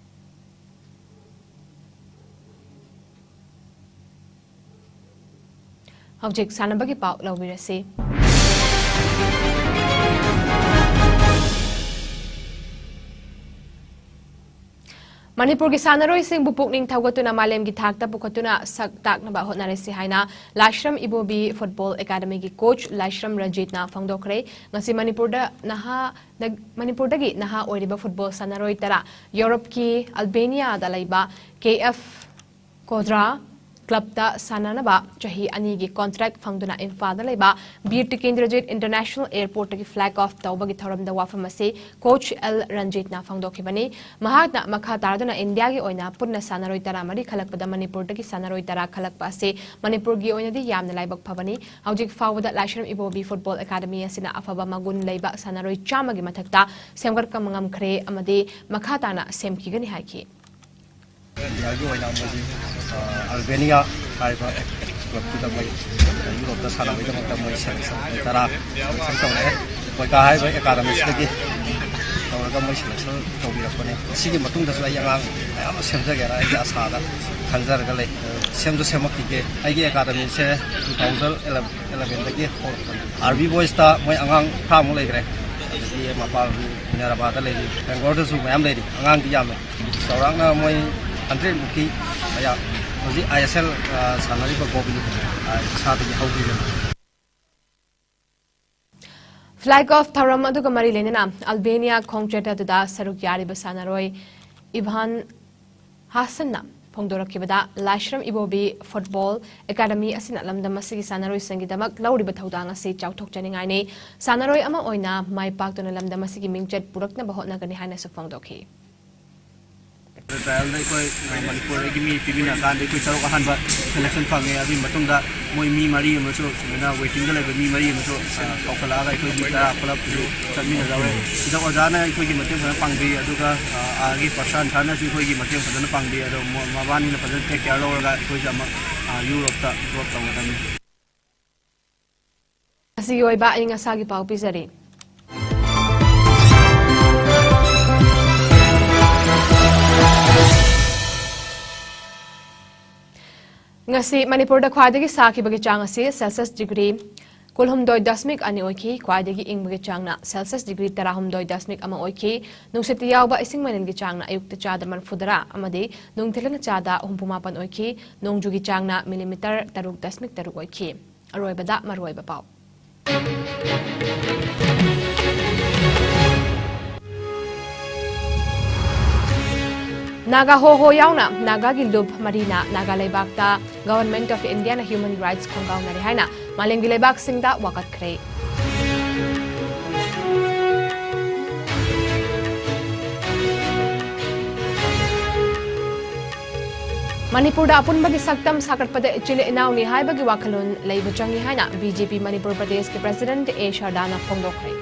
ꯍꯧꯖꯤꯛ ꯁꯥꯟꯅꯕꯒꯤ ꯄꯥꯎ ꯂꯧꯕꯤꯔꯁꯤ꯫ ꯃꯅꯤꯄꯨꯔꯒꯤ ꯁꯥꯟꯅꯔꯣꯏꯁꯤꯡꯕꯨ ꯄꯨꯛꯅꯤꯡ ꯊꯧꯒꯠꯇꯨꯅ ꯃꯥꯂꯦꯝꯒꯤ ꯊꯥꯛꯇ ꯄꯨꯈꯠꯇꯨꯅ ꯁꯛ ꯇꯥꯛꯅꯕ ꯍꯣꯠꯅꯔꯁꯤ ꯍꯥꯏꯅ ꯂꯥꯏꯁ꯭ꯔꯝ ꯏꯕꯣꯕꯤ ꯐꯨꯠꯕꯣꯜ ꯑꯦꯀꯥꯗꯃꯤꯒꯤ ꯀꯣꯆ ꯂꯥꯏꯁ꯭ꯔꯝ ꯔꯟꯖꯤꯠꯅ ꯐꯣꯡꯗꯣꯛꯈ꯭ꯔꯦ꯫ ꯉꯁꯤ ꯃꯅꯤꯄꯨꯔꯗ ꯅꯍꯥ, ꯃꯅꯤꯄꯨꯔꯗꯒꯤ ꯅꯍꯥ ꯑꯣꯏꯔꯤꯕ ꯐꯨꯠꯕꯣꯜ ꯁꯥꯟꯅꯔꯣꯏ ꯇꯔꯥ ꯌꯨꯔꯣꯞꯀꯤ ꯑꯜꯕꯦꯅꯤꯌꯥꯗ ꯂꯩꯕ ꯀꯦ ꯑꯦꯐ ꯀꯣꯗ꯭ꯔꯥ ꯀ꯭ꯂꯕꯇ ꯁꯥꯟꯅꯅꯕ ꯆꯍꯤ ꯑꯅꯤꯒꯤ ꯀꯣꯟꯇ꯭ꯔꯦꯛ ꯐꯪꯗꯨꯅ ꯏꯝꯐꯥꯜꯗ ꯂꯩꯕ Bir Tikendrajit international ꯑꯦꯌꯔꯄꯣꯔꯠꯇꯒꯤ flag of ꯇꯧꯕꯒꯤ ꯊꯧꯔꯝꯗ ꯋꯥꯐꯝ ꯑꯁꯤ ꯀꯣꯆ ꯑꯦꯜ ꯔꯟꯖꯤꯠꯅ ꯐꯣꯡꯗꯣꯛꯈꯤꯕꯅꯤ꯫ ꯃꯍꯥꯛꯅ ꯃꯈꯥ ꯇꯥꯗꯨꯅ ꯏꯟꯗꯤꯌꯥꯒꯤ ꯑꯣꯏꯅ ꯄꯨꯟꯅ ꯁꯥꯟꯅꯔꯣꯏ ꯇꯔꯥꯃꯔꯤ ꯈꯜꯂꯛꯄꯗ ꯃꯅꯤꯄꯨꯔꯗꯒꯤ ꯁꯥꯟꯅꯔꯣꯏ ꯇꯔꯥ ꯈꯜꯂꯛꯄ ꯑꯁꯤ ꯃꯅꯤꯄꯨꯔꯒꯤ ꯑꯣꯏꯅꯗꯤ ꯌꯥꯝꯅ ꯂꯥꯏꯕꯛ ꯐꯕꯅꯤ꯫ ꯍꯧꯖꯤꯛ ꯐꯥꯎꯕꯗ ꯂꯥꯏꯁ꯭ꯔꯝ ꯏꯕꯣꯕꯤ ꯐꯨꯠꯕꯣꯜ ꯑꯦꯀꯥꯗꯃꯤ ꯑꯁꯤꯅ ꯑꯐꯕ ꯃꯒꯨꯟ ꯂꯩꯕ ꯁꯥꯟꯅꯔꯣꯏ ꯆꯥꯝꯃꯒꯤ ꯃꯊꯛꯇ ꯁꯦꯝꯒꯠꯄ ꯉꯝꯈ꯭ꯔꯦ ꯑꯃꯗꯤ ꯃꯈꯥ ꯇꯥꯅ ꯁꯦꯝꯈꯤꯒꯅꯤ ꯍꯥꯏꯈꯤ꯫ ꯏꯟꯗꯤꯌꯥꯒꯤ ꯑꯣꯏꯅ ꯃꯣꯏꯒꯤ, ꯑ, ꯑꯜꯕꯦꯅꯤꯌꯥ ꯍꯥꯏꯕ ꯀ꯭ꯂꯕꯇꯨꯗ ꯃꯣꯏ ꯌꯨꯔꯣꯞꯇ ꯁꯥꯟꯅꯕꯒꯤꯗꯃꯛꯇ ꯃꯣꯏ ꯁꯦꯂꯦꯛꯁꯟ ꯃꯣꯏ ꯇꯔꯥ ꯁꯦꯂꯦꯛꯁꯟ ꯇꯧꯔꯛꯑꯦ꯫ ꯀꯣꯏꯀꯥ ꯍꯥꯏꯔꯤꯕ ꯑꯦꯀꯥꯗꯃꯤꯁꯤꯗꯒꯤ ꯇꯧꯔꯒ ꯃꯣꯏ ꯁꯦꯂꯦꯛꯁꯟ ꯇꯧꯕꯤꯔꯛꯄꯅꯦ꯫ ꯁꯤꯒꯤ ꯃꯇꯨꯡꯗꯁꯨ ꯑꯩ ꯑꯉꯥꯡ ꯃꯌꯥꯝ ꯑꯃ ꯁꯦꯝꯖꯒꯦꯅ ꯑꯩꯒꯤ ꯑꯁꯥꯗ ꯈꯟꯖꯔꯒ ꯂꯩ꯫ ꯁꯦꯝꯁꯨ ꯁꯦꯝꯃꯛꯈꯤꯒꯦ꯫ ꯑꯩꯒꯤ ꯑꯦꯀꯥꯗꯃꯤꯁꯦ ꯇꯨ ꯊꯥꯎꯖꯟ ꯑꯦꯂꯚꯦꯟꯗꯒꯤ ꯍꯧꯔꯛꯄꯅꯦ꯫ ꯑꯥꯔꯕꯤ ꯕꯣꯏꯁꯇ ꯃꯣꯏ ꯑꯉꯥꯡ ꯇꯔꯥꯃꯨꯛ ꯂꯩꯈ꯭ꯔꯦ꯫ ꯑꯗꯒꯤ ꯃꯄꯥꯟ ꯃꯤꯅꯔꯚꯥꯗ ꯂꯩꯔꯤ, ꯕꯦꯡꯒ꯭ꯂꯣꯔꯗꯁꯨ ꯃꯌꯥꯝ ꯂꯩꯔꯤ꯫ ꯑꯉꯥꯡꯗꯤ ꯌꯥꯝꯃꯦ, ꯆꯥꯎꯔꯥꯛꯅ ꯃꯣꯏ ꯍꯟꯗ꯭ꯔꯦꯠ ꯃꯨꯛꯀꯤ ꯃꯌꯥ ꯍꯧꯖꯤꯛ ꯑꯥꯏ ꯑꯦꯁ ꯑꯦꯜ ꯁꯥꯟꯅꯔꯤꯕ ꯒꯣꯕꯤꯟ ꯏꯁꯥꯗꯒꯤ ꯍꯧꯕꯤꯕꯅꯤ꯫ Flag off ꯊꯧꯔꯝ ꯑꯗꯨꯒ ꯃꯔꯤ ꯂꯩꯅꯅ ꯑꯜꯕꯦꯅꯤꯌꯥ ꯈꯣꯡꯆꯠ ꯑꯗꯨꯗ ꯁꯔꯨꯛ ꯌꯥꯔꯤꯕ ꯁꯥꯟꯅꯔꯣꯏ ꯏꯚꯥꯟ ꯍꯥꯁꯟꯅ ꯐꯣꯡꯗꯣꯔꯛꯈꯤꯕꯗ, ꯂꯥꯏꯁ꯭ꯔꯝ ꯏꯕꯣꯕꯤ ꯐꯨꯠꯕꯣꯜ ꯑꯦꯀꯥꯗꯃꯤ ꯑꯁꯤꯅ ꯂꯝꯗꯝ ꯑꯁꯤꯒꯤ ꯁꯥꯟꯅꯔꯣꯏꯁꯤꯡꯒꯤꯗꯃꯛ ꯂꯧꯔꯤꯕ ꯊꯧꯗꯥꯡ ꯑꯁꯤ ꯆꯥꯎꯊꯣꯛꯆꯅꯤꯡꯉꯥꯏꯅꯤ꯫ ꯁꯥꯟꯅꯔꯣꯏ ꯑꯃ ꯑꯣꯏꯅ ꯃꯥꯏ ꯄꯥꯛꯇꯨꯅ ꯂꯝꯗꯝ ꯑꯁꯤꯒꯤ ꯃꯤꯡꯆꯠ ꯄꯨꯔꯛꯅꯕ ꯍꯣꯠꯅꯒꯅꯤ ꯍꯥꯏꯅꯁꯨ ꯐꯣꯡꯗꯣꯛꯈꯤ꯫ ꯇ꯭ꯔꯥꯏꯌꯦꯜꯗ ꯑꯩꯈꯣꯏ, ꯑ, ꯃꯅꯤꯄꯨꯔꯗꯒꯤ ꯃꯤ ꯄꯤꯕꯤꯅꯀꯥꯟꯗ ꯑꯩꯈꯣꯏ ꯇꯔꯨꯛ ꯑꯍꯥꯟꯕ ꯁꯦꯂꯦꯛꯁꯟ ꯐꯪꯉꯦ꯫ ꯑꯗꯨꯒꯤ ꯃꯇꯨꯡꯗ ꯃꯣꯏ ꯃꯤ ꯃꯔꯤ ꯑꯃꯁꯨ, ꯁꯨꯃꯥꯏꯅ ꯋꯦꯇꯤꯡꯗ ꯂꯩꯕ ꯃꯤ ꯃꯔꯤ ꯑꯃꯁꯨ, ꯑ, ꯀꯧꯈꯠꯂꯛꯑꯒ ꯑꯩꯈꯣꯏ ꯃꯤ ꯇꯔꯥ ꯄꯨꯂꯞ ꯆꯠꯃꯤꯟꯅꯗꯧꯔꯦ꯫ ꯁꯤꯗ ꯑꯣꯖꯥꯅ ꯑꯩꯈꯣꯏꯒꯤ ꯃꯇꯦꯡ ꯐꯖꯅ ꯄꯥꯡꯕꯤ, ꯑꯗꯨꯒ, ꯑ, ꯑꯥꯒꯤ ꯄ꯭ꯔꯁꯥꯟ ꯁꯥꯔꯅꯁꯨ ꯑꯩꯈꯣꯏꯒꯤ ꯃꯇꯦꯡ ꯐꯖꯅ ꯄꯥꯡꯕꯤ꯫ ꯑꯗꯣ ꯃꯣ-, ꯃꯕꯥꯅꯤꯅ ꯐꯖꯅ ꯇꯦꯛ ꯀꯦꯌꯔ ꯂꯧꯔꯒ ꯑꯩꯈꯣꯏꯁꯦ ꯑꯃꯨꯛ, ꯑ, ꯌꯨꯔꯣꯞꯇ ꯗ꯭ꯔꯣꯞ ꯇꯧꯒꯗꯕꯅꯤ꯫ ꯑꯁꯤꯒꯤ ꯑꯣꯏꯕ ꯑꯏꯪ ꯑꯁꯥꯒꯤ ꯄꯥꯎ ꯄꯤꯖꯔꯤ꯫ ꯉꯁꯤ ꯃꯅꯤꯄꯨꯔꯗ ꯈ꯭ꯋꯥꯏꯗꯒꯤ ꯁꯥꯈꯤꯕꯒꯤ ꯆꯥꯡ ꯑꯁꯤ ꯁꯦꯜꯁꯤꯌꯁ ꯗꯤꯒ꯭ꯔꯤ ꯀꯨꯟꯍꯨꯝꯗꯣꯏ ꯗꯁꯃꯤꯛ ꯑꯅꯤ ꯑꯣꯏꯈꯤ꯫ ꯈ꯭ꯋꯥꯏꯗꯒꯤ ꯏꯪꯕꯒꯤ ꯆꯥꯡꯅ ꯁꯦꯜꯁꯤꯌꯁ ꯗꯤꯒ꯭ꯔꯤ ꯇꯔꯥꯍꯨꯝꯗꯣꯏ ꯗꯁꯃꯤꯛ ꯑꯃ ꯑꯣꯏꯈꯤ꯫ ꯅꯨꯡꯁꯤꯠꯇ ꯌꯥꯎꯕ ꯏꯁꯤꯡ ꯃꯅꯤꯜꯒꯤ ꯆꯥꯡꯅ ꯑꯌꯨꯛꯇ ꯆꯥꯗ ꯃꯔꯤꯐꯨꯇꯔꯥ ꯑꯃꯗꯤ ꯅꯨꯡꯊꯤꯜꯅ ꯆꯥꯗ ꯍꯨꯝꯐꯨꯃꯥꯄꯟ ꯑꯣꯏꯈꯤ꯫ ꯅꯣꯡꯖꯨꯒꯤ ꯆꯥꯡꯅ ꯃꯤꯂꯤꯃꯤꯇꯔ ꯇꯔꯨꯛ ꯗꯁꯃꯤꯛ ꯇꯔꯨꯛ ꯑꯣꯏꯈꯤ꯫ ꯑꯔꯣꯏꯕꯗ ꯃꯔꯨꯑꯣꯏꯕ ꯄꯥꯎ꯫ ꯅꯥꯒꯥ ꯍꯣ ꯍꯣ ꯌꯥꯎꯅ ꯅꯥꯒꯥꯒꯤ ꯂꯨꯞ ꯃꯔꯤꯅ ꯅꯥꯒꯥ ꯂꯩꯕꯥꯛꯇ Government of Indiaꯅ human rights ꯈꯣꯡꯒꯥꯎꯅꯔꯦ ꯍꯥꯏꯅ ꯃꯥꯂꯦꯝꯒꯤ ꯂꯩꯕꯥꯛꯁꯤꯡꯗ ꯋꯥꯀꯠꯈ꯭ꯔꯦ꯫ ꯃꯅꯤꯄꯨꯔꯗ ꯑꯄꯨꯟꯕꯒꯤ ꯁꯛꯇꯝ ꯁꯥꯒꯠꯄꯗ ꯏꯆꯤꯜ ꯏꯅꯥꯎꯅꯤ ꯍꯥꯏꯕꯒꯤ ꯋꯥꯈꯜꯂꯣꯟ ꯂꯩꯕ ꯆꯪꯏ ꯍꯥꯏꯅ ꯕꯤ ꯖꯦ ꯄꯤ ꯃꯅꯤꯄꯨꯔ ꯄ꯭ꯔꯗꯦꯁꯀꯤ ꯄ꯭ꯔꯁꯤꯗꯦꯟꯠ ꯑꯦ ꯁꯔꯗꯥꯅ ꯐꯣꯡꯗꯣꯛꯈ꯭ꯔꯦ꯫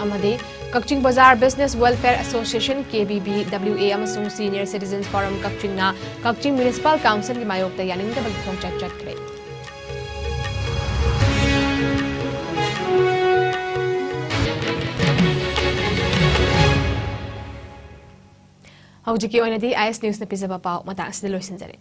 ꯑꯃꯗꯤ ꯀꯛꯆꯤꯡ ꯕꯖꯥꯔ Business Welfare Association, ꯀꯦ ꯕꯤ ꯕꯤ ꯗꯕ꯭ꯂꯤꯎ ꯑꯦ, ꯑꯃꯁꯨꯡ Senior Citizens Forum ꯀꯛꯆꯤꯡꯅ ꯀꯛꯆꯤꯡ Municipal Councilꯒꯤ ꯃꯥꯌꯣꯛꯇ ꯌꯥꯅꯤꯡꯗꯕꯒꯤ ꯈꯣꯡꯆꯠ ꯆꯠꯈ꯭ꯔꯦ꯫ ꯍꯧꯖꯤꯛꯀꯤ ꯑꯣꯏꯅꯗꯤ ꯑꯥꯏ ꯑꯦꯁ ꯅ꯭ꯌꯨꯁꯅ ꯄꯤꯖꯕ ꯄꯥꯎ ꯃꯇꯥꯡ ꯑꯁꯤꯗ ꯂꯣꯏꯁꯤꯟꯖꯔꯦ꯫